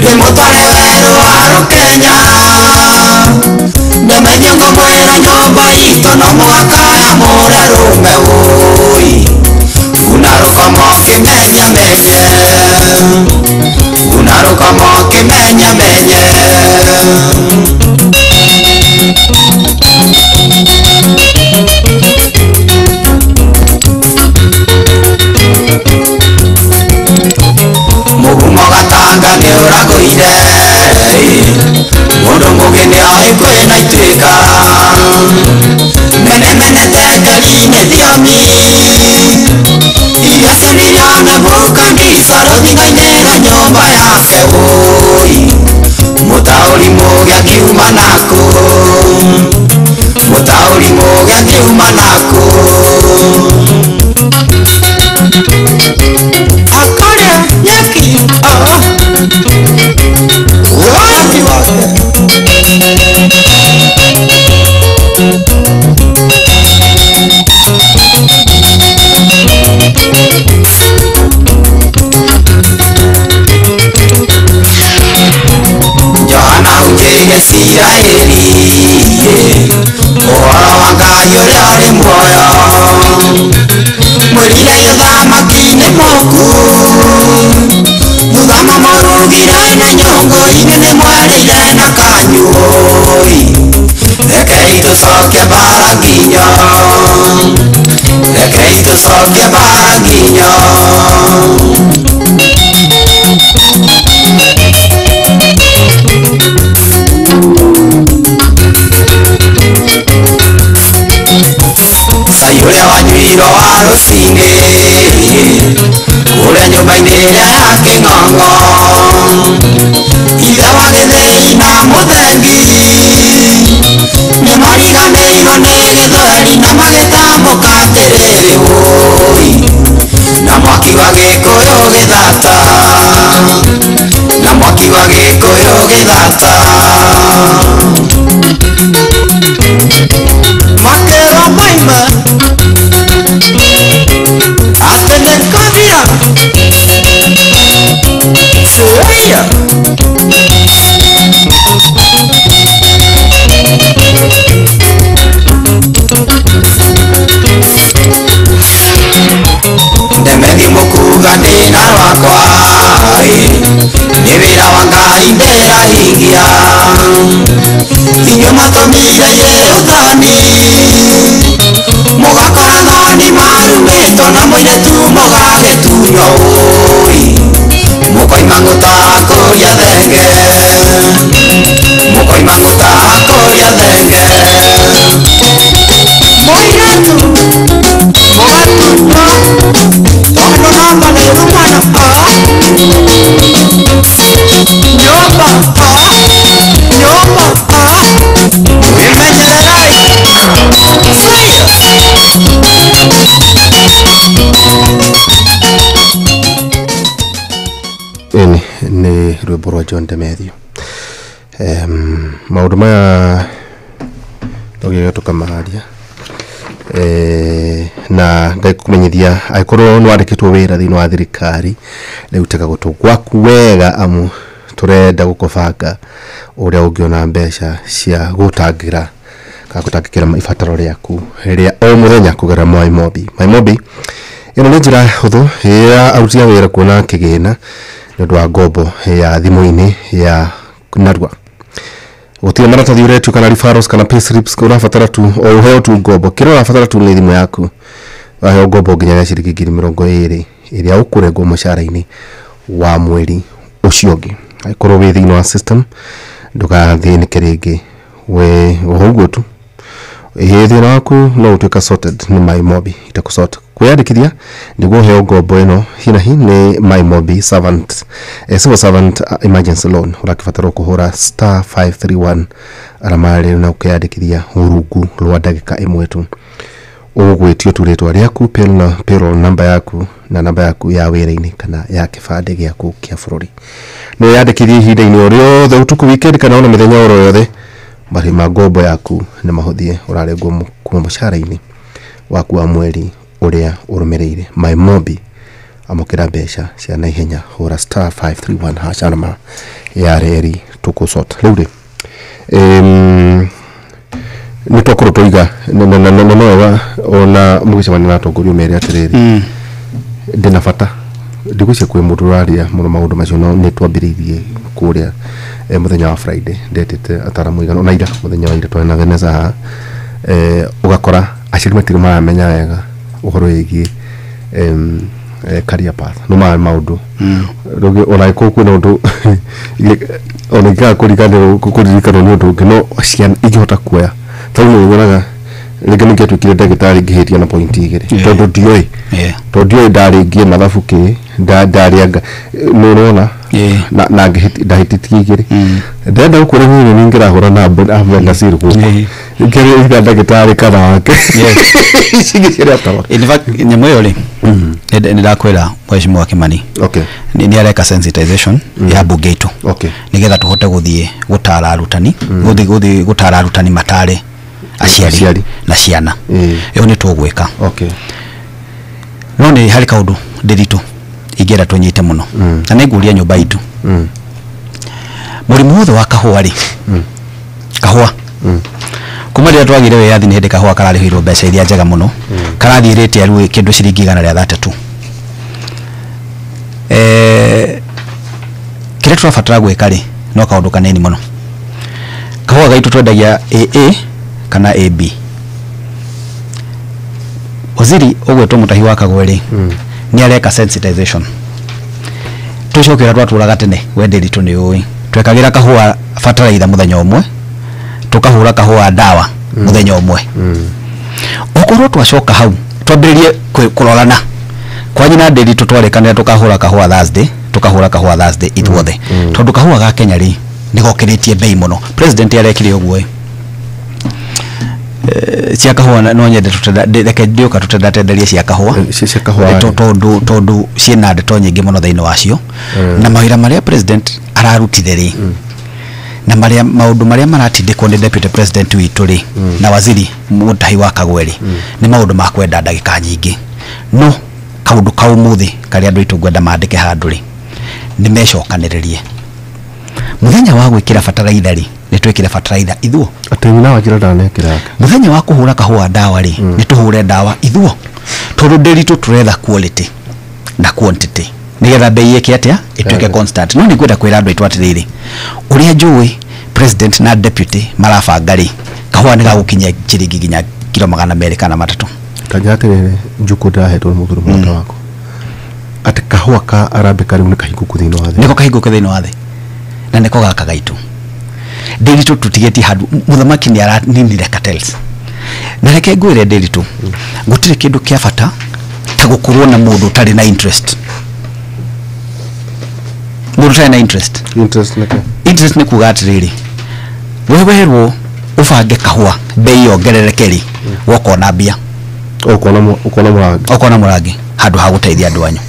rĩmũtware werũ wa Rũkenya ndemenye ngũmwĩra nyũmba itũ no mũhaka yamũre rũme wũi una rũkomo kĩmenyamenye una rũkomo kĩmenyamenye. Mũgumo gatanga nĩ ũragũire mũndũ mũgĩ nĩ oĩ kwĩna ituĩka mene mene tekeri-inĩ thiomi iria cionirio Nebukadineza rũthingo-inĩ rwa nyũmba yake wũi mũtaũri mũgĩ akiuma nakũ mũtaũri mũgĩ akiuma nakũ. Akarĩa nyeki oh. Wapi wake Johana hunjĩire Isiraeli ũhoro wa Ngai ũrĩa ũrĩ muoyo mwĩrire ũthamaki nĩ mũku thutha mamũrugire na nyũngũ inyuĩ nĩ mwarĩire na kanyuoi rekei tũcokie mbara nginyo rekei tũcokie mbara nginyo. Cai ũrĩa wanyuirwo wa rũcinĩ kũrĩa nyũmba-inĩ ĩrĩa ya kĩng'ong'o ithe wa gĩthĩi na mũthengi nĩ mariganĩirwo nĩ gĩthweri na magĩtambũka atĩrĩrĩ wũi na mwaki wa Gĩkũyũ gĩthata na mwaki wa Gĩkũyũ gĩthata. Makĩrwo maima atĩ nĩ kabira Suia. Ndemethi mũkuga ndĩna rwakwa nĩ wĩra wa Ngai ndĩrahingia inyuĩ matũmire Yehũthani mũgakora thoni marumĩtwo na mũirĩtu mũgagĩtunywo ũi mũkoima ngũta kũria thenge. thenge Mukoima ngutaakoria thenge Moiratu Mogatuno Tondo namba na yurumana a Nyomba a Nyomba a Imenyererai Eni ni rwimbo rwa John Demethew. Maundu maya tũgĩũka tũkamaria na ngai kũmenyithia angĩkorwo nĩ wandĩkĩtwo wĩra thĩinĩ wa thirikari rĩu tega gũtũ gwaku wega amu tũrenda gũkũbanga ũrĩa ũngĩona mbeca cia gũtangĩra kana gũtangĩkĩra ibataro rĩaku rĩa o mũthenya kũgerera Moi Mobi. Moi Mobi ĩno nĩ njĩra hũthũ ya aruti a wĩra kuona kĩgĩna nĩ ũndũ wa ngombo ya thimũ-inĩ ya narua. Gũtirĩ maratathi ũretio kana referrals kana payslips, ũrabatara tu o ũheo tu ngombo. Kĩrĩa ũrabatara tu nĩ thimũ yaku. Waheo ngombo nginya ya ciringi 20,000 ĩrĩa ũkũrengwo mũcara-inĩ wa mweri ũcio ũngĩ. Angĩkorwo wĩ thĩinĩ wa system ndũgathĩnĩke rĩngĩ, we ũguo tu thĩna waku no ũtuĩka sorted nĩ My Mobi itakũsort. Kwĩyandĩkithia nĩguo ũheo ngombo ĩno hi na hi nĩ My Mobi servant civil servant emergency loan. Ũrakĩbatarwo kũhũra star 531 arama rĩu na ũkeyandĩkithia rungu rwa ndagĩka ĩmwe tu. Ũgwĩtio tu rĩtwa rĩaku, payroll number yaku na namba yaku ya wĩra-inĩ kana ya kĩbandĩ gĩaku kĩa bũrũri. No wĩyandĩkithie ihinda-inĩ o rĩothe ũtukũ, weekend kana ona mĩthenya oro yothe. Marĩhi ma ngombo yaku nĩ mahũthie, ũrarengwo kuma mũcara-inĩ waku wa mweri ũrĩa ũrũmĩrĩire. My Mobi, amũkĩra mbeca cia naihenya, hũra star 531 hash arama ya reri tũkũsort. Rĩu rĩ nĩ twakorwo tũiga na wega ona mũgĩcemania na atongoria mere atĩrĩrĩ ndĩna bata ndigwĩciria kwĩ mũndũ ũraria mũno maũndũ macio, no nĩ twambĩrĩirie kũrĩa mũthenya wa Friday ndetĩte ataramu igana ona ira mũthenya wa ira twarĩ na Vanessa haha ũgakora aciari matirĩ maramenya wega ũhoro wĩgiĩ career path no ma maũndũ rĩngĩ ona ĩkorwo kwĩna ũndũ ona ingĩaga kũriganĩrwo kũririkanwo nĩ ũndũ ũngĩ no ciana ingĩhota kuoya tondũ nĩ wonaga rĩngĩ nĩ ngĩatuĩkire ndagĩtarĩ ngĩhĩtia na point 2 tondũ ndioĩ tondũ ndioĩ ndarĩngie mathabu kĩ ndarĩanga nĩ ũrona na ndahĩtĩtie 2 ndĩrenda gũkwĩra niĩ nĩ ngĩrahũra na Ahmed Nasir gũkũ ngĩrĩ ndagĩtarĩ kana wake In fact nyamũ ĩyo rĩ nĩ ndakwĩra Mheshimiwa Kimani nĩ areka sensitization ya bunge itũ nĩgetha tũhote gũthiĩ gũtara arutani gũthiĩ gũtara arutani matare aciari na ciana ĩyo nĩ tũgwĩka. No nĩ harĩ kaũndũ ndĩritũ ingĩenda tũnyite mũno na nĩ ngũria nyũmba itũ mũrimũ wothe wa kahũa rĩ kahũa kuma rĩrĩa twagĩire wĩyathi nĩ hĩndĩ kahũa kararĩhĩirwo mbeca iria njega mũno karathiĩ rĩte rĩu kĩndũ ciringi 132. Kĩrĩa tũrabatara gwĩka rĩ no kaũndũ kanini mũno. Kahũa gaitũ twendagia AA kana AB. Waziri ũgwĩtwo Mutahi wa Kagwe rĩ nĩ areka sensitization. Tũcoke ũrĩa twatũraga tene we Ndĩritũ nĩ ũĩ twekagĩra kahũa bataraitha mũthenya ũmwe tukahura kahũa ndawa mũthenya ũmwe. Okorwo twacoka hau twambĩrĩrie kũrorana kwa nyina Ndĩritũ twarĩkanĩra tukahũra kahũa Thursday tukahũra kahũa Thursday ithuothe tondũ kahũa ga Kenya rĩ nĩ gokĩrĩtie bei mũno. President arekire ũguo cia kahũa no nyende reke ndĩũka tũtendatenderie cia kahũa tondũ ciĩna ndeto nyingĩ mũno thĩinĩ wacio na mawĩra marĩa president ararutire rĩ na maria maundu maria maratindikwo ni deputy president witũ rĩ na waziri Mutahi wa Kagwe rĩ nĩ maundu ma kwenda ndagĩka nyingĩ no kaundu kau muthi karia andu aitũ ngwenda mandĩke handũ rĩ nĩ mecokanĩrĩrie muthenya wa gwĩkĩra bataraitha rĩ nĩ twĩkĩre bataraitha ithuo atĩ nyina wa njĩra ndanekĩra yake muthenya wa kũhũra kahũa ndawa rĩ nĩ tũhũre ndawa ithuo tondũ Ndĩritũ tũretha quality na quantity nigetha bei yake atia ituike constant. No ningwenda kwira andu aitu atiriri uria njui president na deputy marabanga ri kahua ni gagukinya ciringi nginya kilo 200 kana 3. Tanja atiriri njuku ndahetwo muthuri mwata wako ati kahua ka arabica riu ni kahinguku thiini wa thi niko kahinguku thiini wa thi na Na nĩko gaka gaitũ. Ndĩritũ tũtigĩtie handũ mũthamaki nĩ araninire cartels. Na reke ngwĩre Ndĩritũ, gũtirĩ kĩndũ kĩa bata ta gũkorwo na mũndũ ũtarĩ na interest. Mũndũ ũtarĩ na interest. Interest nĩkĩ? Interest nĩ kuga atĩrĩrĩ, we werwo ũbange kahũa bei yongerereke rĩ, wokona mbia. Ũkona ũkona mũrangi. Ũkona mũrangi handũ ha gũteithia andũ anyu.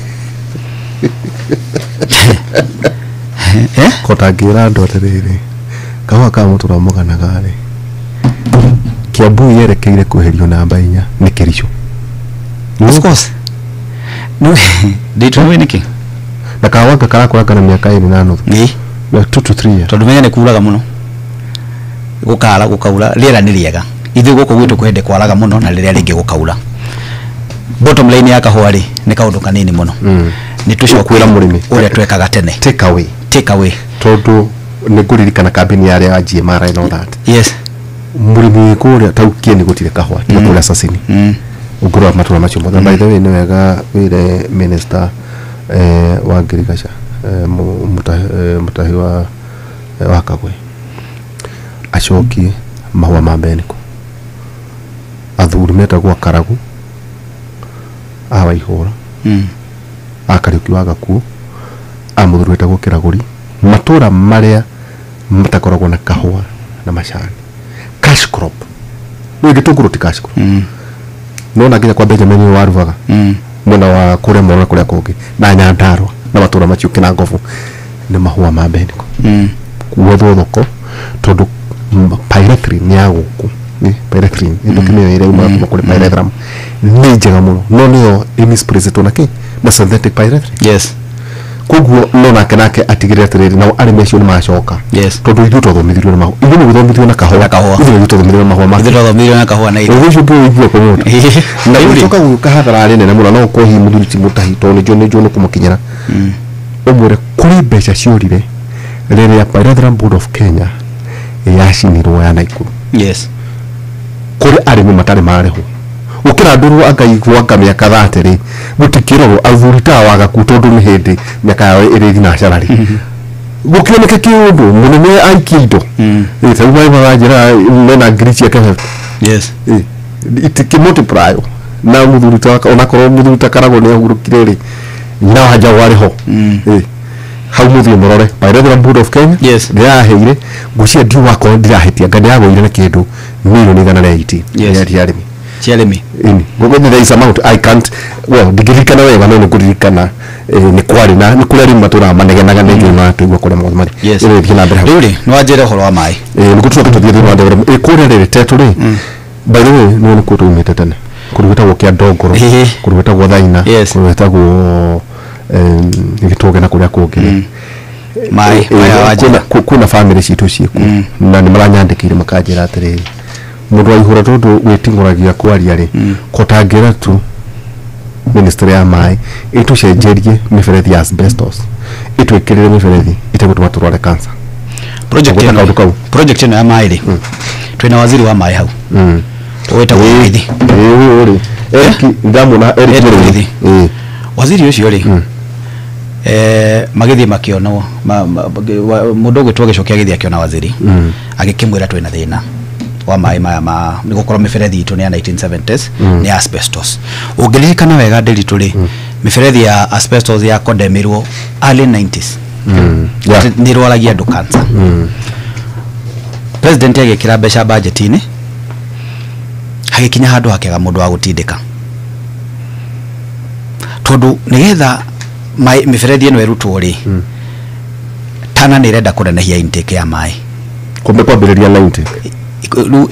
Eh? Kota ngĩra andũ atĩrĩrĩ, kahũa ka mũtũra mũganaga rĩ, Kiambu yerekeire kweherio namba 4 nĩ Kericho. Of course. No, Ndĩritũ nĩ nĩkĩ? Na kahũa karakũranga na mĩaka 2.5. Ĩĩ. 2 to 3 years. Tondũ menya nĩ kuraga mũno. Gũkara gũkaura, rĩera nĩ rĩega. Ithuĩ gũkũ gwitũ kwende kwaraga mũno na rĩrĩa rĩngĩ gũkaura. Bottom line ya kahũa rĩ, nĩ kaũndũ kanini mũno. Nĩ tũcoke Ũkwĩra mũrĩmi. ũrĩa twekaga tene. Take away. Take away. Tondũ nĩ ngũririkana kambĩni yarĩa ya GMR and all that. Yes. Mũrĩmi wĩ kũrĩa ta Kieni gũtirĩ kahũa tiga kũrĩa Sasini. Ũngĩrora matũra macio mothe. By the way nĩ wega wĩre minister wa ngirigaca mũtahi wa Kagwe acokie mahũa ma Beniko. Athuri metagwo Karagu a Waihũra, a Kariũki wa Gakuũ, a mũthuri wetagwo Kĩragũri, matũra marĩa matakoragwo na kahũa na macani, cash crop. Nĩ gĩtũngũrũ ti cash crop. Nona nginya kwa Benjamin wa Rubaga mwena wa kũrĩa Moro na kũrĩa kũngĩ na Nyandarua na matũra macio Kĩnangobu nĩ mahũa ma Beniko. Gwethwo thoko tondũ pyrethrin ya gũkũ nĩ pyrethrin ĩndo kĩmĩo ĩrĩa yumaga kuma kũrĩ pyrethrum nĩ njega mũno, no nĩyo ĩmisplacĩtwo na kĩ na synthetic pyrethrin. Yes. Koguo no nake atigĩrĩre atĩrĩrĩ, nao arĩmi acio nĩ macoka. Yes. Tondũ ithuĩ twathomithirio na mahũa, ithuĩ nĩgũthomithio na kahũa, Na kahũa. ithuĩ nĩgũthomithirio na mahũa ma Ithuĩ twathomithirio na kahũa na ũndũ ũcio ũngĩ ũigua kũnyota na gũcoka gũka hathara nene mũno, no ũkorwo hihi mũthuri ti mũtahi tondũ nĩnjũĩ nĩ kũmũkinyĩra, ũmwĩre kũrĩ mbeca ciorire rĩrĩa Pyrethrum Board of Kenya yacinirwo ya Naikuru. Yes. Kũrĩ arĩmi matarĩ marĩhwo gũkĩra ndũrũ angaigua anga mĩaka 30 rĩ, gũtikĩrorwo athuri ta wagaku tondũ nĩ hĩndĩ mĩaka yao ĩrĩ thinacara rĩ, gũkĩoneke kĩũndũ mũnene aikie indo. Ta rĩu maĩ maranjĩra mena ngiri ciake. Yes. Itikĩmultiply na mũthuri ta onakorwo mũthuri ta Karagũ nĩ ahurũkire rĩ, nyina wa Njaũ arĩ ho. Hau mũthiĩ mũrore Pyrethrum Board of Kenya. Yes. Ndĩraheire ngũcia ndiũ wakorwo ndirahĩtia nga ndĩragũire na kĩndũ mirioni 180. Yes. Ya arĩmi. Cia arĩmi. Ini ngũgũthiĩ there is amount I can't, well, ndingĩririkana wega, no nĩngũririkana nĩ kwarĩ na nĩ kũrĩ arĩmi matũraga manegenaga nĩ njũĩ maratũigua kũrĩa maũndũ marĩ. Yes. Ĩrĩ thiĩ na mbere hau. Rĩu rĩ, nĩ wanjĩra ũhoro wa maĩ. Nĩguo tũcoke tũthiĩ thĩinĩ wa development. Kũrĩa rĩrĩ Tetũ rĩ, by the way nĩ nĩkuo twaumĩte tene, kũndũ gwĩtagwo Kĩandongoro, Ĩĩ. kũndũ gwĩtagwo Thaina, Yes. kũndũ gwĩtagwo Gĩtũge na kũrĩa kũngĩ rĩ. Maĩ maya wanjĩra. Kwĩna bamĩrĩ citũ ciĩkuo na nĩ maranyandĩkĩire makanjĩra atĩrĩrĩ, mũndũ wa ihũra tondũ wĩting'ũragia kwaria rĩ, kotangĩra tu ministry ya maĩ ĩtũcenjerie mĩberethi ya asbestos ĩtwĩkĩrĩre mĩberethi ĩtegũtũma tũrware cancer. Project Ũgwĩta ĩno kaũndũ kau. Project ĩno ya maĩ rĩ, twĩna waziri wa maĩ hau wĩtagwo Mũrĩithi. Ĩĩ, ũyũ rĩ Eric ndamuona Eric Eric Mũrĩithi. Mũrĩithi. Waziri ũcio rĩ, magĩthiĩ makĩonwo mũndũ ũgwĩtwo Gĩcoki agĩthiĩ akĩona waziri, agĩkĩmwĩra twĩna thĩna wa maĩ maya ma nĩ gũkorwo mĩberethi itũ nĩ ya 1970s, nĩ asbestos. Ũngĩririkana wega Ndĩritũ rĩ, mĩberethi ya asbestos ya kondemirwo early 90s. Yeah. Nĩ ĩrwaragia andũ cancer. President agĩkĩra mbeca budget-inĩ, hagĩkinya handũ hakĩaga mũndũ wa gũtindĩka, tondũ nĩgetha mĩberethi ĩno ĩrutwo rĩ, Tana nĩ ĩrenda kũnenehia intake ya maĩ. Kumbe kwambĩrĩria 90. Rĩu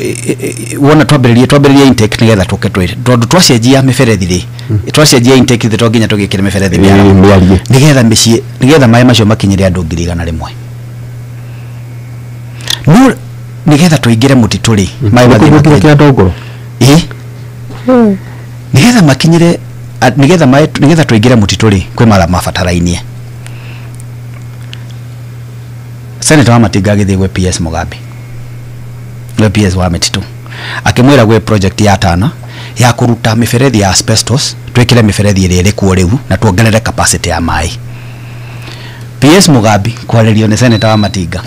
wona twambĩrĩrie intake nĩgetha tũke twĩ tondũ twacenjia mĩberethi rĩ, twacenjia intake ithe to nginya tũgĩkĩre mĩberethi mĩaramu mĩarie nĩgetha mĩciĩ, nĩgetha maĩ macio makinyĩre andũ 100,000. No nĩgetha tũingĩre mũtitũ rĩ, maĩ mathiĩ nginya makinyĩre Kĩandongoro. Ĩĩ, nĩgetha makinyĩre nĩgetha maĩ, nĩgetha tũingĩre mũtitũ rĩ, kwĩ mara mabatarainie. Senator wa Matinga agĩthiĩ gwĩ PS Mugambi, gwĩ PS wa mĩtitũ, akĩmwĩra gwĩ project ya Tana ya kũruta mĩberethi ya asbestos, twĩkĩre mĩberethi ĩrĩa ĩrĩ kuo rĩu na tuongerere capacity ya maĩ. PS Mugambi kwarĩrio nĩ senator wa Matinga,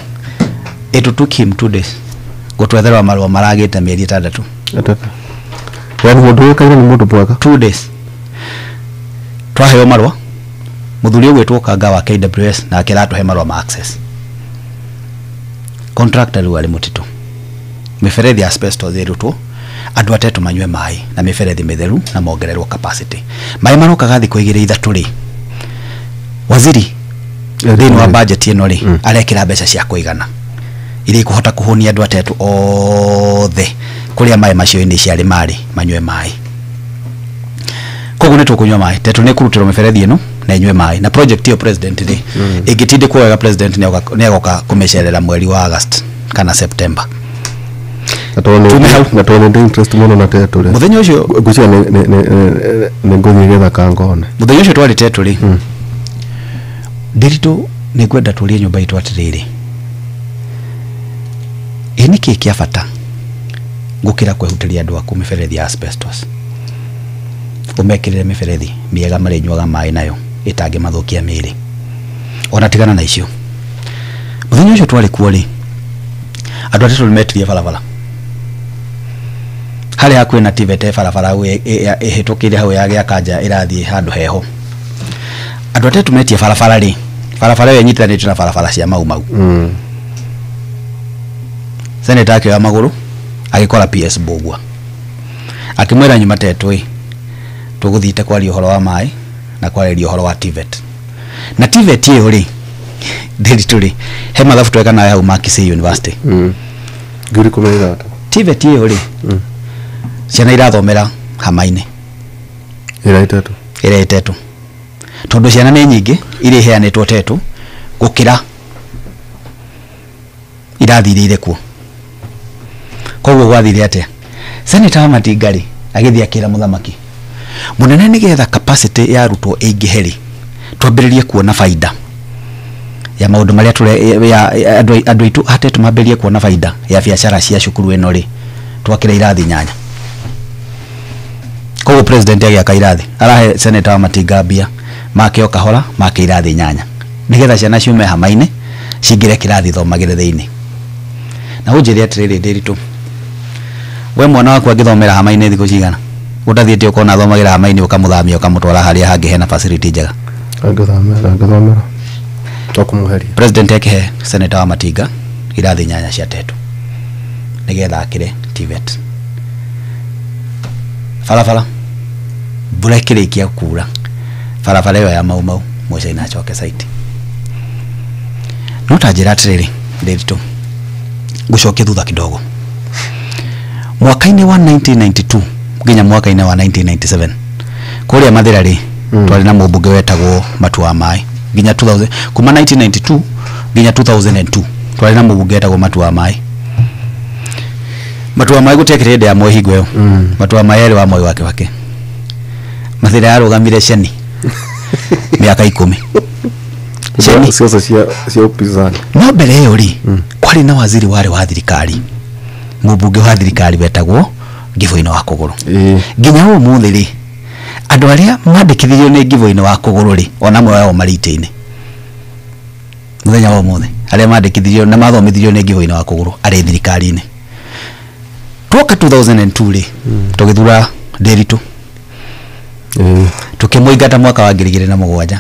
it took him 2 days gũtwetherwa marũa maragĩte mĩeri 6. Yani mũndũ ũyũ kaire nĩ mũndũ mwega. 2 days twaheo marũa, mũthuri ũgwĩtwo Kanga wa KWS nake aratũhe marũa ma access. Contractor rĩu arĩ mũtitũ, mĩberethi ya asbestos ĩrutwo, andũ atetũ manyue maĩ na mĩberethi mĩtheru na mongererwo capacity. Maĩ marokaga thikũ 2 3 rĩ, waziri thĩinĩ wa budget ĩno rĩ arekĩra mbeca cia kũigana iria ikũhota kũhũnia andũ atetũ othe kũrĩa maĩ macio inĩ ciarĩ marĩ manyue maĩ. Koguo nĩ tũkũnyua maĩ, tetũ nĩ kũrutĩrwo mĩberethi ĩno na inyue maĩ. Na project ĩyo president rĩ ĩngĩtindĩkwo wega, president nĩ agoka kũmĩcerera mweri wa August kana September. Na tondũ nĩ interest mũno na tetũ rĩ, mũthenya ũcio ngwĩciria nĩ ngũthiĩ gĩthaka ngone. Mũthenya ũcio twarĩ tetũ rĩ, Ndiritu nĩ ngwenda tũrie nyũmba itũ atĩrĩrĩ, ĩ nĩ kĩĩ kĩa bata gũkĩra kwehutĩria andũ aku mĩberethi ya asbestos, ũmekĩrĩre mĩberethi mĩega marĩnyuaga maĩ nayo ĩtangĩmathũkia mĩĩrĩ, ona tigana na icio. Mũthenya ũcio twarĩ kuo rĩ, andũ atatũ nĩmetirie barabara harĩa hakuhĩ na TVET, barabara ĩhĩtũkĩire hau ya Gĩakanja ĩrathiĩ handũ heho. Andũ atatũ metie barabara rĩ, barabara ĩyo ĩnyitanĩtio na barabara cia Mau Mau. Senator akĩoya magũrũ agĩkora PS Mbugua akĩmwĩra nyuma tetũ ĩ tũgũthiĩte kwaria ũhoro wa maĩ na kwarĩria ũhoro wa TVET. Na TVET ĩyo rĩ, Ndiritu rĩ, he mathabu tweka nayo hau ma Kisii University. 2013. TVET ĩyo rĩ, ciana irathomera hama-inĩ ĩrĩa ĩtetũ, ĩrĩa ĩtetũ, tondũ ciana nĩ nyingĩ iria iheanĩtwo tetũ gũkĩra irathirĩire kuo. Koguo gwathire atĩa? Senator wa Matinga rĩ agĩthiĩ akĩra mũthamaki mũnene nĩgetha capacity ya arutwo ĩingĩhe rĩ, twambĩrĩrie kuona baida ya maũndũ marĩa andũ aitũ atetũ mambĩrĩrie kuona baida ya biacara cia cukuru ĩno rĩ, twakĩra irathi 8. Koguo president agĩaka irathi, arahe senator wa Matinga mbia make o kahora, make irathi 8 nĩgetha ciana ciume hama-inĩ cingĩre kĩrathi thomagĩre thĩinĩ. Na ũnjĩre atĩrĩrĩ Ndiritu, we mwana waku angĩthomera hama-inĩ thikũ cigana ũtathiĩte ũkona athomagĩra hama-inĩ ũkamũthamia ũkamũtwara harĩa hangĩ hena facility njega? Angĩthomera to kũmũheria. President akĩhe senator wa Matinga irathi 8 cia tetũ nĩgetha akĩre TVET. Barabara mbura ĩkĩrĩkia kura, barabara ĩyo ya Mau Mau Mũcaina acoke site. No ta njĩra atĩrĩrĩ Ndiritu, ngũcokie thutha kidogo. Mwaka-inĩ wa 1992 nginya mwaka-inĩ wa 1997 kũrĩa Mathĩra rĩ, twarĩ na mũmbunge wetagwo Matu wa Maĩ nginya 2000, kuma 1992 nginya 2002 twarĩ na mũmbunge wetagwo Matu wa Maĩ. Matu wa Maĩ gũtiakĩrĩ hĩndĩ ya Moi hingo ĩyo. Matu wa Maĩ arĩ wa Moi wa Kibaki. Mathĩra yarũgamire ceni mĩaka 10. Ceni ciaca cia upinzani. No mbere ĩyo rĩ, kwarĩ na waziri warĩ wa thirikari, mũmbunge wa thirikari wetagwo Ngĩbũinĩ wa Kũgũrũ. Nginya ũmũthĩ rĩ, andũ arĩa mandĩkithirio nĩ Ngĩbũinĩ wa Kũgũrũ rĩ, ona amwe ao marĩ itĩ-inĩ mũthenya wa ũmũthĩ, arĩa mandĩkithirio na mathomithirio nĩ Ngĩbũinĩ wa Kũgũrũ arĩ thirikari-inĩ. Twoka 2002 rĩ, tũgĩthura Ndiritu, tukĩmũingata mwaka wa 2007,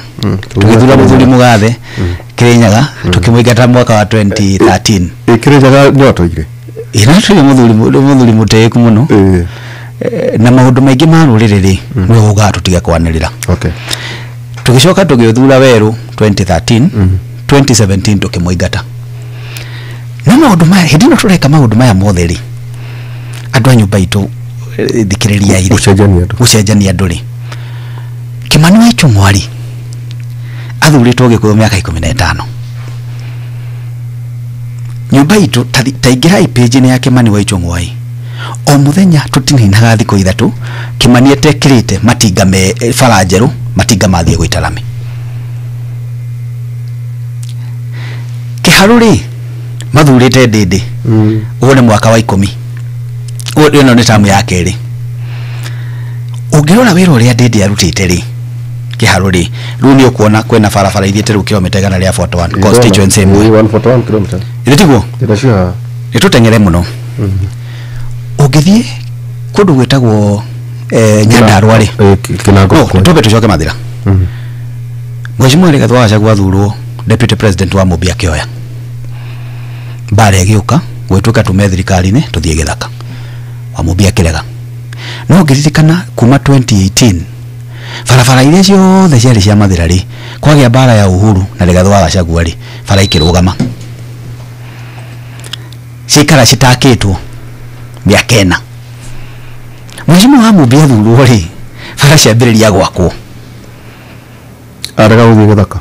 tũgĩthura mũthuri Mũgathe Kĩrĩnyaga, tũkĩmũingata mwaka wa 2013. Kĩrĩnyaga nĩ watũire? Ĩ, no tũire mũthuri mũtĩĩku mũno. Na maũndũ maingĩ ma rũrĩrĩ rĩ, nĩwe ugaga tũtige kwanĩrĩra. Tũgĩcoka tũgĩthura Werũ 2013, 2017 tũkĩmũingata. Na maũndũ maya, hĩndĩ ĩno tũreka maũndũ maya mothe rĩ, andũ a nyũmba itũ thikĩrĩria irĩ. Gũcenjania andũ. Gũcenjania andũ rĩ. Kĩmani wa Ichung'wa rĩ, athurĩtwo Gĩkũyũ mĩaka 15. Nyũmba itũ ta ingĩrai page-inĩ ya Kĩmani wa Ichung'wa ĩ, o mũthenya tũtininaga thikũ 3 Kĩmani etekĩrĩte matinga me bara njerũ, matinga mathiĩ gũita rami. Kĩharũ rĩ, mathurĩte Ndĩndĩ. Ũyũ nĩ mwaka wa 10. Ũyũ ĩno nĩ tamu ya kerĩ. Ũngĩrora wĩra ũrĩa Ndĩndĩ arutĩte rĩ, Kiharu rĩ, rĩu nĩ ũkuona kwĩna barabara ithiĩte rĩu kilomita 141 constituency ĩmwe. 141 kilomita. Ĩrĩ tiguo? Ndĩracio. Nĩ tũteng'ere mũno. Ũngĩthiĩ kũndũ gwĩtagwo Nyandarua rĩ, Kinango. No tũmbe tũcoke Mathira. Mheshimiwa Rigathi wa Gachagua athurwo deputy president wa Mumbi akĩoya mbara ĩgĩũka gwĩtuĩka tume thirikari-inĩ tũthiĩ gĩthaka, wa Mumbi akĩrega. No ngĩririkana kuma 2018 barabara iria ciothe ciarĩ cia Mathira rĩ, kwagĩa mbara ya Uhuru na Rigathi wa Gachagua rĩ, bara ikĩrũgama ciikara citakĩtwo mĩaka 4. Mheshimiwa wa Mumbi athurwo rĩ, bara ciambĩrĩria gwakwo. Arega gũthiĩ gĩthaka.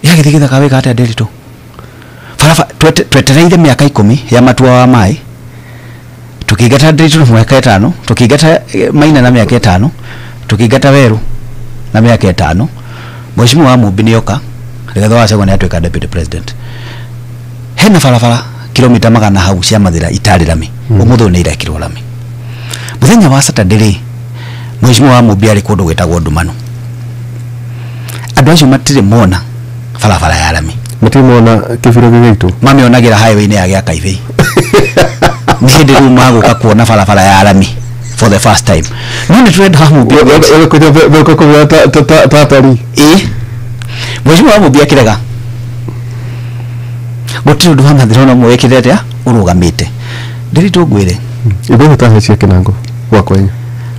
Yagĩthiĩ gĩthaka wĩka atĩa Nderitu? Barabara twetereire mĩaka 10 ya matua wa maĩ, tũkĩingata Nderitu na mĩaka 5, tũkĩingata Maina na mĩaka 5, tũkĩingata Weru na mĩaka 5. Mheshimiwa wa Mumbi nĩoka, Rigathi wa Gachagua nĩatuĩka deputy president. Hena barabara kilomita 100 hau cia Mathira itarĩ rami, ũmũthĩ ũyũ nĩ irekĩrwo rami. Mũthenya wa Saturday rĩ, Mheshimiwa wa Mumbi arĩ kũndũ gwĩtagwo Ndumano. Andũ acio matirĩ mona barabara ya rami. Matirĩ mona kĩbira gĩgĩitwo. Mamĩonagĩra highway-inĩ ya Gĩaka Ibei. Nĩ hĩndĩ rĩu magũka kuona barabara ya rami for the first time. No nĩ tũrenda wa Mumbi. Tatari. Ĩ. Mheshimiwa wa Mumbi akĩrega. Gũtirĩ ũndũ wa Mathira ona ũmwe wĩkĩte atĩa ũrũgamĩte. Ndĩritũ ngwĩre. Ithuĩ tahe cia Kinango gwa Kwenya.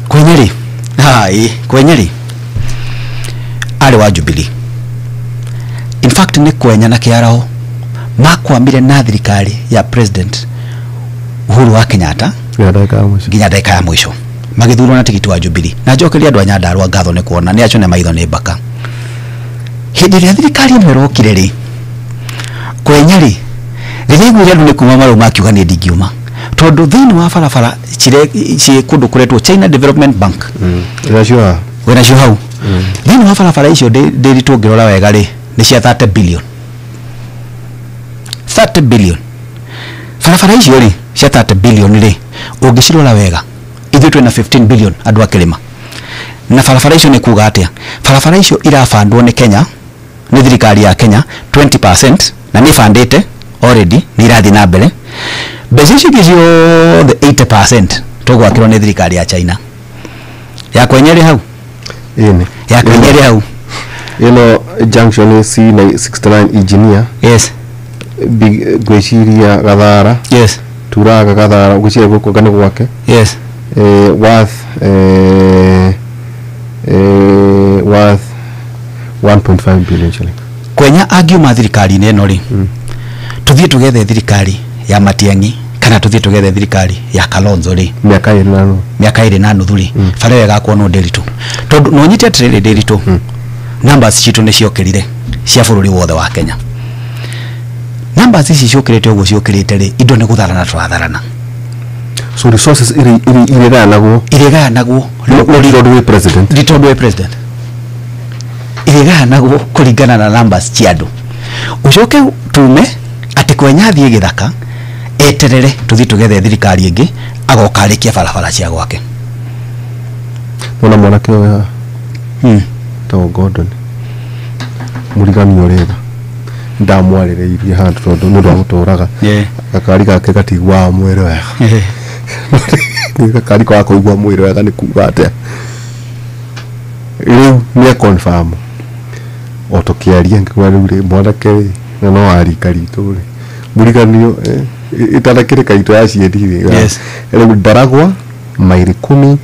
Kwenya rĩ? Ha, ĩ, Kwenya rĩ. Arĩ wa Jubilee. In fact nĩ Kwenya na Kĩaraho makwamire na thirikari ya President Uhuru wa Kenyatta nginya ndagĩka ya mũico magĩthurwo na tigiti wa Jubilee. Na njokeria andũ a Nyandarua ngatho nĩ kuona nĩ acio nĩ maitho nĩ mbaka. Hĩndĩ ĩrĩa thirikari ĩno ĩrokire rĩ, Kwenya rĩ, rĩrĩa aiguire andũ nĩ kuma marauma akiuga niĩ ndingiuma, tondũ thĩinĩ wa barabara ciĩ kũndũ kũretwo China Development Bank. Wĩnacio wĩnacio hau. Thĩinĩ wa barabara icio Nderitu ũngĩrora wega rĩ, nĩ cia 30 billion. 30 billion. Barabara icio rĩ cia 30 billion rĩ, ũngĩcirora wega ithuĩ twĩna 15 billion andũ a kĩrĩma. Na barabara icio nĩ kuga atĩa? Barabara icio irabandwo nĩ Kenya, nĩ thirikari ya Kenya 20%, na nĩ bandĩte already, nĩ irathiĩ na mbere. Mbeca icio ingĩ ciothe 80% tũgwakĩrwo nĩ thirikari ya China. Ya Kwenya rĩ hau? Ĩni. Ya Kwenya rĩ hau? Ĩno junction C69 engineer. Yes. Ngwĩciria Gathara. Yes. Turaga Gathara ngwĩciria gũkũ nĩ gwake. Yes. Worth worth 1.5 billion shilling. Kwenya angiuma thirikari-inĩ ĩno rĩ, tũthiĩ tũgethe thirikari ya Matiang'i kana tũthiĩ tũgethe thirikari ya Kalonzo rĩ, mĩaka 2.5, mĩaka 2.5 rĩ, bara ĩyo ĩgakwo no Nderitu. Tondũ no nyite atĩrĩrĩ Nderitu, numbers citũ nĩ ciokĩrire cia bũrũri wothe wa Kenya. Numbers ici ciũkĩrĩte ũguo ciũkĩrĩte rĩ, indo nĩ gũtharana tũratharana. So resources irigayanagwo. Irigayanagwo. No tondũ wĩ president. Ndi tondũ wĩ president. Irigayanagwo kũringana na numbers cia andũ. Ũcoke tume atĩ Kwenya athiĩ gĩthaka eterere tũthiĩ tũgethe thirikari ĩngĩ agoka arĩkie barabara cia gwake. Wona mwanake ũyũ tagwo Gordon mũrigani ũrĩa ndamwarĩrĩirie handũ tondũ nĩ ũndũ wa gũtũraga gakari gake gatiguaga mwĩrĩ wega. Gakari kwaga kũigua mwĩrĩ wega nĩ kuga atĩa? Rĩu nĩ confirm o tũkĩaria ngĩkũra rĩu rĩ mwanake rĩ na no wa rika ritũ rĩ mũriganio ĩtanakĩrĩ kaitũ ya cieri rĩ. Rĩu Ndaragwa maili 10,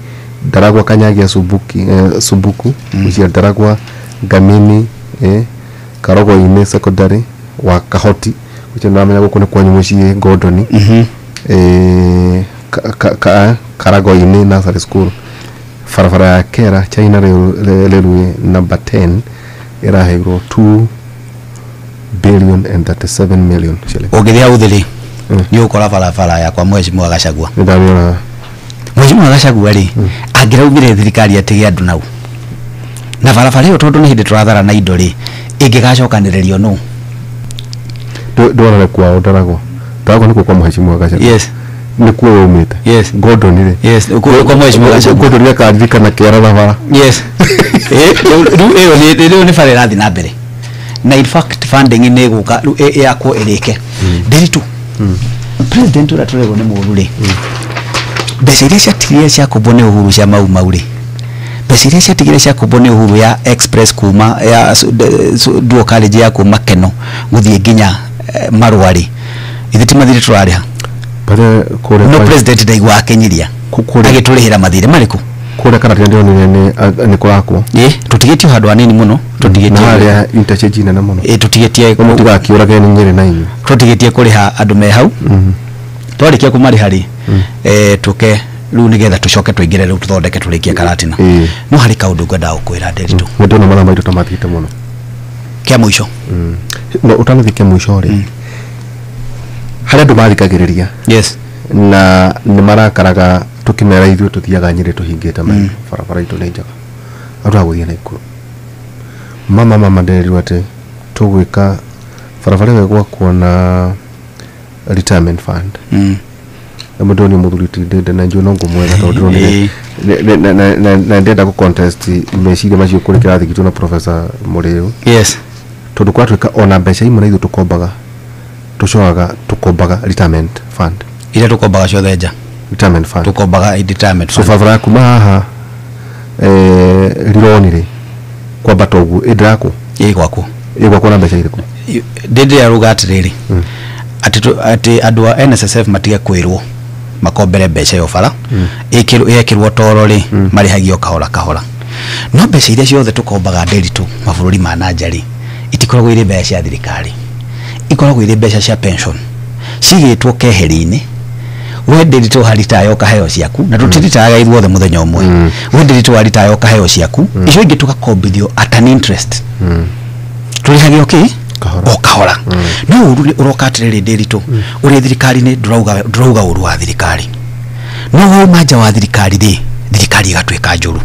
Ndaragwa Kanyagia Subuki, Subuku ucio Ndaragwa Ngamini, Karogo-inĩ secondary wa Kahoti ucio nĩramenya gũkũ nĩ kwanyu mũciĩ Gordon, Karago-inĩ nursery school, barabara ya Kera China Railway number 10 ĩraheirwo 2 billion and 37 million shillings. Ũngĩthiĩ hau thĩ rĩ, nĩ ũgũkora barabara ya kwa Mheshimiwa Gachagua. Nĩndamĩona. Mheshimiwa Gachagua rĩ, angĩraumire thirikari atige andũ nau. Na barabara ĩyo tondũ nĩ hĩndĩ tũratharana indo rĩ, ĩngĩgacokanĩrĩrio nũ? Ndwona kwao Ndaragwa. Ndaragwa nĩkuo kwa Mheshimiwa Gachagua. Yes. Nĩ kuo umĩte. Yes. Gordon rĩ. Yes, kwa mheshimiwa Gachagua. Gordon akaririkana kĩara na bara. Yes. Rĩu ĩyo rĩu nĩ bara ĩrathiĩ na mbere na in fact funding nĩ ĩgũka rĩu yakwo ĩrĩke. Ndiritu president ũrĩa tũrerwo nĩ mũũru rĩ, mbeca iria ciatigire ciakombwo nĩ Uhuru cia Mau Mau rĩ, mbeca iria ciatigire ciakombwo nĩ Uhuru ya express kuma ya dual carriage ya kuma Keno gũthiĩ nginya Marũa rĩ, ithuĩ ti mathirĩ tũrarĩha. Bare kũrĩa no president ndaigua akenyiria agĩtũrĩhĩra mathirĩ marĩkũ. Kũrĩa Karatina ndĩronire nĩ kũrakwo. Ĩ tũtigĩtio handũ hanini mũno, na tũtigĩtie harĩa interchange nene mũno. Ĩ tũtigĩtie Mũtigakĩũrage nĩ Nyĩrĩ na inyuĩ. Tũtigĩtie kũrĩha andũ me hau. Twarĩkia kũmarĩha rĩ, tũke rĩu nĩgetha tũcoke tũingĩre rĩu tũthondeke tũrĩkie Karatina. No harĩ kaũndũ ngwendaga gũkwĩra Nderitu. Nĩ ndĩrona mathaa maitũ ta mathiĩte mũno. Kĩa mũico. No ũtanathiĩ kĩa mũico rĩ, harĩ andũ mathikagĩrĩria. Yes. Na nĩ marakaraga tũkĩmera ithuĩ tũthiaga Nyĩrĩ tũhingĩte maitho, barabara itũ nĩ njega, andũ a gũthiĩ Naikuru mama ndĩrerirwo atĩ tũgwĩka barabara ĩyo ĩgwakwo na retirement fund. Na mũndũ nĩ mũthuri ti ndĩnde na njũĩ no ngũmwetha tondũ ndĩronire na ndĩrenda gũ contest meciria macio kũrĩ kĩrathi gitũ na Professor Mũrĩu. Yes. Tondũ kwatuĩka ona mbeca imwe na ithuĩ tũkombaga tũcokaga tũkombaga retirement fund. Iria tũkombaga ciothe nja. Retirement fund. Tũkombaga retirement so fund. Barabara ya kuma haha rironi rĩ kwambata ũguo ĩndĩrakwo Ĩgwakwo. Ĩgwakwo na mbeca irĩkũ? Ndĩndĩ aruga atĩrĩrĩ, atĩ andũ a NSSF matige kwĩrwo makombere mbeca ĩyo bara ĩkĩrwo toro rĩ, marĩhagio kahora kahora. No mbeca iria ciothe tũkombaga Nderitu mabũrũri ma na nja rĩ, itikoragwo irĩ mbeca cia thirikari, ikoragwo irĩ mbeca cia pension cigĩtwo keheri-inĩ. We Nderitu waritaya ũkaheo ciaku, na tũtiritayaga ithuothe mũthenya ũmwe. We Nderitu waritaya ũkaheo ciaku, icio ingĩ tũgakombithio at an interest. Tũrĩhagio kĩ? Kahora. O kahora. No ũru nĩ ũroka atĩrĩrĩ Nderitu, ũrĩ thirikari-inĩ ndũrauga ũru wa thirikari, no wauma nja wa thirikari rĩ, thirikari ĩgatuĩka njũru.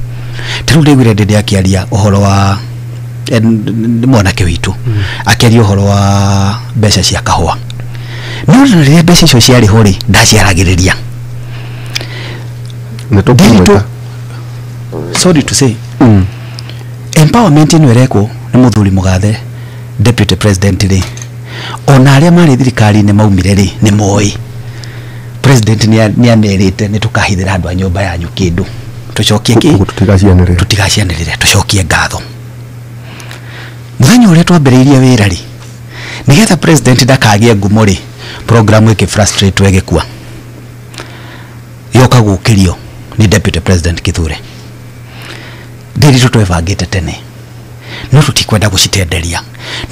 Ta rĩu ndaiguire Ndĩndĩ akĩaria ũhoro wa nĩ mwanake witũ akĩaria ũhoro wa mbeca cia kahũa, no rĩrĩa mbeca icio ciarĩ ho rĩ, ndaciaragĩrĩria. Nĩ tũkũmwĩta. Sorry to say, empowerment ĩno ĩrekwo nĩ mũthuri mũgathe deputy president rĩ, ona arĩa marĩ thirikari-inĩ maumire rĩ, nĩ moĩ president nĩ amerĩte nĩ tũkahithĩra andũ a nyũmba yanyu kĩndũ tũcokie kĩ. Ũguo tũtigacianĩrĩre. Tũtigacianĩrĩre, tũcokie ngatho. Mũthenya ũrĩa twambĩrĩirie wĩra rĩ, nĩgetha president ndakagĩe ngumo rĩ, program ĩkĩ frustrate ĩgĩkua yoka gũkĩrio nĩ deputy president Kithure. Nderitu twebangĩte tene, no tũtikwenda gũcitenderia.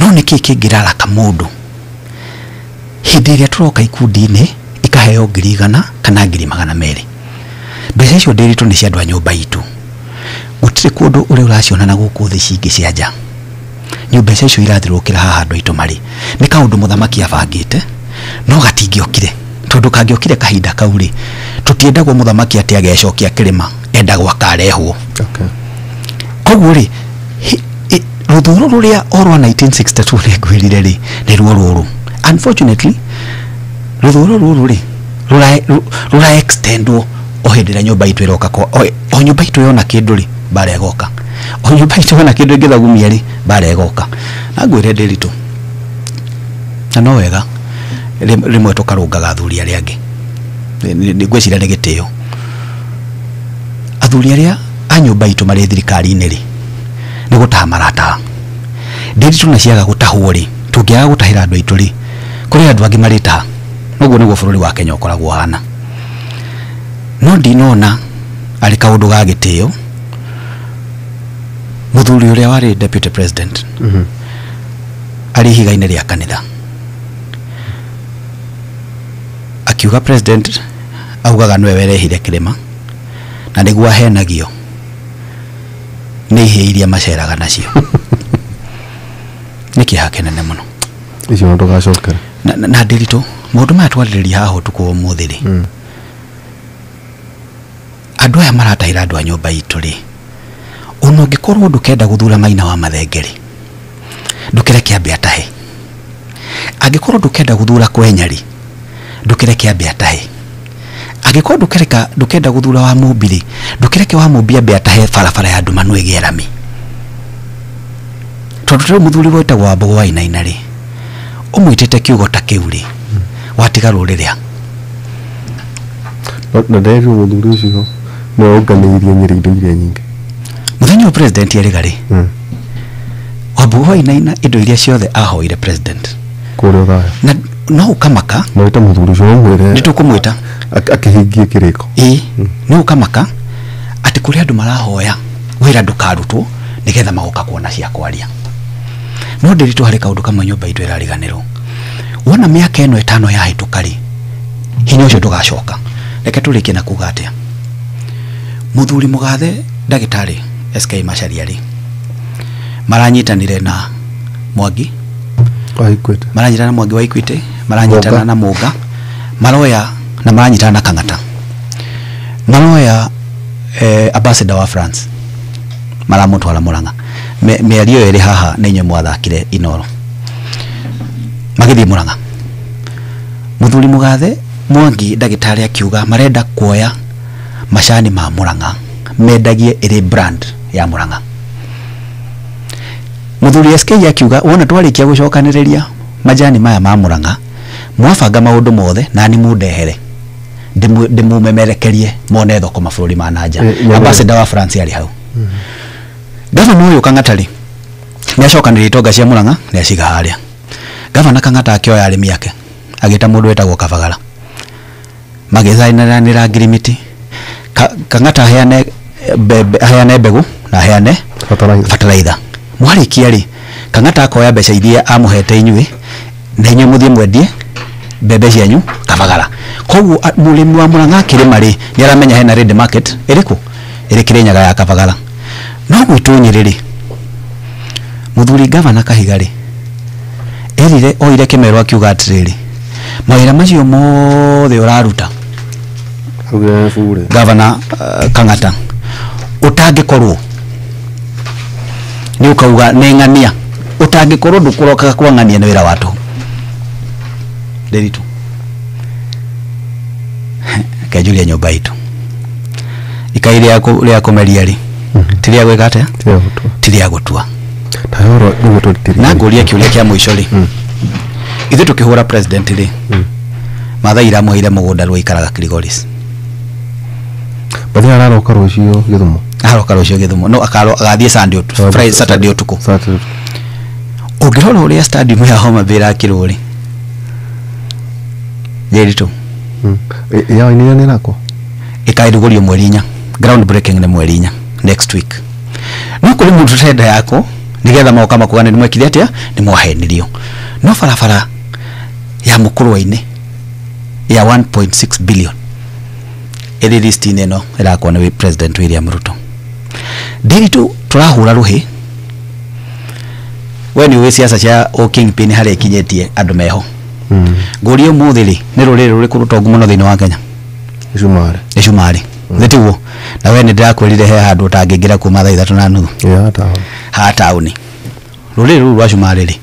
No nĩkĩ kĩngĩraraka mũndũ hĩndĩ ĩrĩa tũroka ikundi-inĩ ikaheo 100,000 kana 200,000? Mbeca icio Nderitu nĩ cia andũ a nyũmba itũ, gũtirĩ kũndũ ũrĩa ũraciona na gũkũ thĩ cingĩ cia nja. Nĩ mbeca icio irathirũkĩra haha andũ aitũ marĩ. Nĩ kaũndũ mũthamaki abangĩte, no gatingĩokire, tondũ kangĩokire kahinda kau rĩ, tũtiendagwo mũthamaki atĩ agecokia kĩrĩma, endagwo akarehwo. Koguo rĩ, rũthũro rũrĩa o rwa 1962 nĩngwĩrire rĩ, nĩruo rũrũ. Unfortunately rũthũro rũrũ rĩ, rũra extendwo o hĩndĩ ĩrĩa nyũmba itũ ĩroka kwa, o nyũmba itũ yona kĩndũ rĩ, mbara ĩgoka. O nyũmba itũ yona kĩndũ ĩngĩthagumia rĩ, mbara ĩgoka. Na ngwĩre Nderitu, na no wega rĩmwe tũkarũngaga athuri arĩa angĩ. Ngwĩciria nĩ gĩtĩo. Athuri arĩa a nyũmba itũ marĩ thirikari-inĩ rĩ, nĩ gũtaha marataha. Nderitu na ciaga gũtahwo rĩ, tũngĩaga gũtahĩra andũ aitũ rĩ, kũrĩ andũ angĩ marĩtaha. Noguo nĩguo bũrũri wa Kenya ũkoragwo ũhana. No ndinona arĩ kaũndũ ga gĩtĩo mũthuri ũrĩa warĩ deputy president arĩ ihiga-inĩ rĩa kanitha akiuga president augaga nĩwe werehire kĩrĩma na nĩguo ahenagio nĩ ihĩĩ iria maceraga nacio. Nĩ kĩeha kĩnene mũno. Icio no ndũgacokera. Na Nderitu, maũndũ maya twarĩrĩria haha ũtukũ wa ũmũthĩ rĩ, andũ aya maratahĩra andũ a nyũmba itũ rĩ, ona ũngĩkorwo ndũkenda gũthura Maina wa Mathenge rĩ, ndũkĩreke ambe atahe. Angĩkorwo ndũkenda gũthura Kwenya rĩ, ndũkĩreke ambe atahe. Angĩkorwo ndũkereka ndũkenda gũthura wa Mumbi rĩ, ndũkereke wa Mumbi ambe atahe barabara ya ndumanu ĩgĩe rami, tondũ rĩu mũthuri wetagwo Wambogo wa Wainaina rĩ, ũmwĩtĩte kiugo ta kĩu rĩ, watiga rũrĩrĩ a Na nderirwo mũthuri ũcio nĩwe ũnganĩirie Nyĩrĩ indo iria nyingĩ. Mũthenya wa president erĩga rĩ, Wambogo wa Wainaina indo iria ciothe ahoire president kũrĩa Ũthaya. Na no ũkamaka. Mwĩte mũthuri ũcio ũmwĩre nĩ tũkũmwĩta akĩhingie kĩrĩko. Ĩĩ, nĩ ũkamaka atĩ kũrĩ andũ marahoya wĩra ndũkarutwo nĩgetha magoka kuona cia kwaria. No ndĩritũ harĩ kaũndũ kamwe nyũmba itũ ĩrariganĩrwo. Wona mĩaka ĩno 5 yahĩtũka rĩ, hinya ũcio ndũgacoka. Reke tũrĩkie na kuga atĩa, mũthuri mũgathe ndagĩtarĩ SK Macharia rĩ, maranyitanire na Mwangi wa Equity, maranyitana na Mwangi wa Equity, maranyitana Mũnga. na Mũnga, maroya na maranyitana na Kang'ata, maroya ambassador wa France maramũtwara Murang'a. Mĩario ĩyo ĩrĩ haha nĩ inyuĩ mwathakire Inoro, magĩthiĩ Murang'a. Mũthuri mũgathe Mwangi ndagĩtarĩ akiuga marenda kuoya macani ma Murang'a mendagie ĩrĩ brand ya Murang'a. Mũthuri SK akiuga wona twarĩkia gũcokanĩrĩria majani maya ma Murang'a, mwabanga maũndũ mothe na ni mundehere ndĩmũmemerekerie mone thoko mabũrũri ma nanja. Ambassador wa France arĩ hau. Gavana ũyũ Kang'ata rĩ, nĩ acokanĩrĩria itonga cia Murang'a nĩ aciga harĩa. Gavana Kang'ata akĩoya arĩmi ake agĩta mũndũ wetagwo Kabagara, magĩcainanĩra ngirimiti. Kang'ata aheane aheane mbegũ na aheane fertilizer. Fertilizer. Mwarĩkia rĩ, Kang'ata akoya mbeca iria amũhete inyuĩ na inyuĩ mũthiĩ mwendie mbembe cianyu Kabagara. Koguo mũrĩmi wa Murang'a akĩrĩma rĩ, nĩ aramenya hena ready market ĩrĩkũ ĩrĩ Kĩrĩnyaga ya Kabagara. No gwitũ Nyĩrĩ rĩ, mũthuri gavana Kahiga rĩ, erire oire kĩmero akiuga atĩrĩrĩ, mawĩra macio mothe ũraruta Augire bure. Gavana Kang'ata, ũtangĩkorwo nĩ ũkauga nĩ ng'ania, ũtangĩkorwo ndũkũrokaga kwa ng'ania nĩ wĩra wa tũhũ. Ndĩritũ kenjuria nyũmba itũ ikai rĩa kũmeria rĩ, ti rĩa gwĩka atĩa? Tiga gũtua. Ti rĩa gũtua. Ta horo nĩguo tũrutĩrie. Na ngũrie kĩũria kĩa mũico rĩ, ithuĩ tũkĩhũra president rĩ, Maathai iramũheire mũgũnda rũikaraga Kilgoris. Bathi araroka rũciũ Gĩthumo. Aroka rũciũ Gĩthumo, no agathiĩ Sunday Friday, Saturday ũtukũ. Saturday. Ũngĩrora ũrĩa stadium ya Homa Bay ĩrakĩrwo rĩ, Ndĩritũ, Ya nĩ nĩ rakwo. ĩkairugũrio mweri 4, ground breaking nĩ mweri 4 next week. No kũrĩ mũndũ tenda yako nĩgetha moka makuga nĩ mwekire atĩa, nĩ mwahenirio. No barabara ya Mũkũrwe-inĩ ya 1.6 billion ĩrĩ list-inĩ ĩno ĩrakwo nĩ President William Ruto. Ndĩritũ tũrahũra rũhĩ. We nĩ ũĩ siasa cia o kingpin harĩa ikinyĩtie andũ meho. Ngũrie ũmũthĩ rĩ, nĩ rũrĩrĩ rũrĩkũ rũtongu mũno thĩinĩ wa Kenya? Cumarĩ. Nĩ cumarĩ. Nĩ tiguo? Na we nĩ ndĩrakwĩrire he handũ ũtangĩingĩra kuma thaa 3:30. Ya taũni. Ha taũni. Rũrĩrĩ rũu rwa cumarĩ rĩ,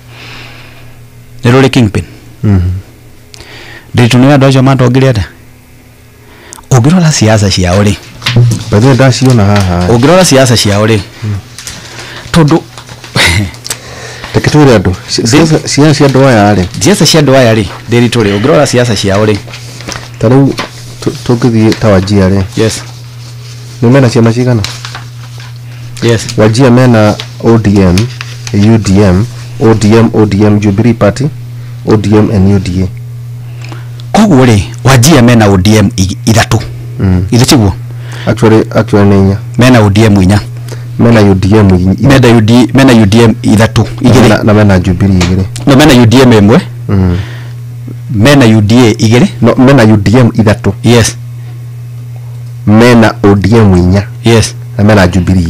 nĩ rũrĩ kingpin. Ndĩritũ nĩ andũ acio matongire atĩa? Ũngĩrora siasa ciao rĩ, Bathi ndaciona haha. Ũngĩrora siasa ciao rĩ, tondũ Reke twĩre andũ. Ciana cia andũ aya rĩ. Siasa cia andũ aya rĩ, Ndĩritũ rĩ, ũngĩrora siasa ciao rĩ, Ta rĩu tũngĩthiĩ ta Wajir rĩ. Yes. Nĩ mena ciama cigana? Yes. Wajir mena ODM, UDM, ODM, ODM, Jubilee Party, ODM and UDA. Koguo rĩ, Wajir mena ODM ithatũ. Ithe tiguo? Actually nĩ inya. Mena ODM inya. Mena UDM Mena UD, mena UDM ithatũ igĩrĩ. Na mena Jubilee igĩrĩ. No mena UDM ĩmwe. Mena UDA igĩrĩ. No mena UDM ithatũ. Yes. Mena ODM inya. Yes. Na mena Jubilee.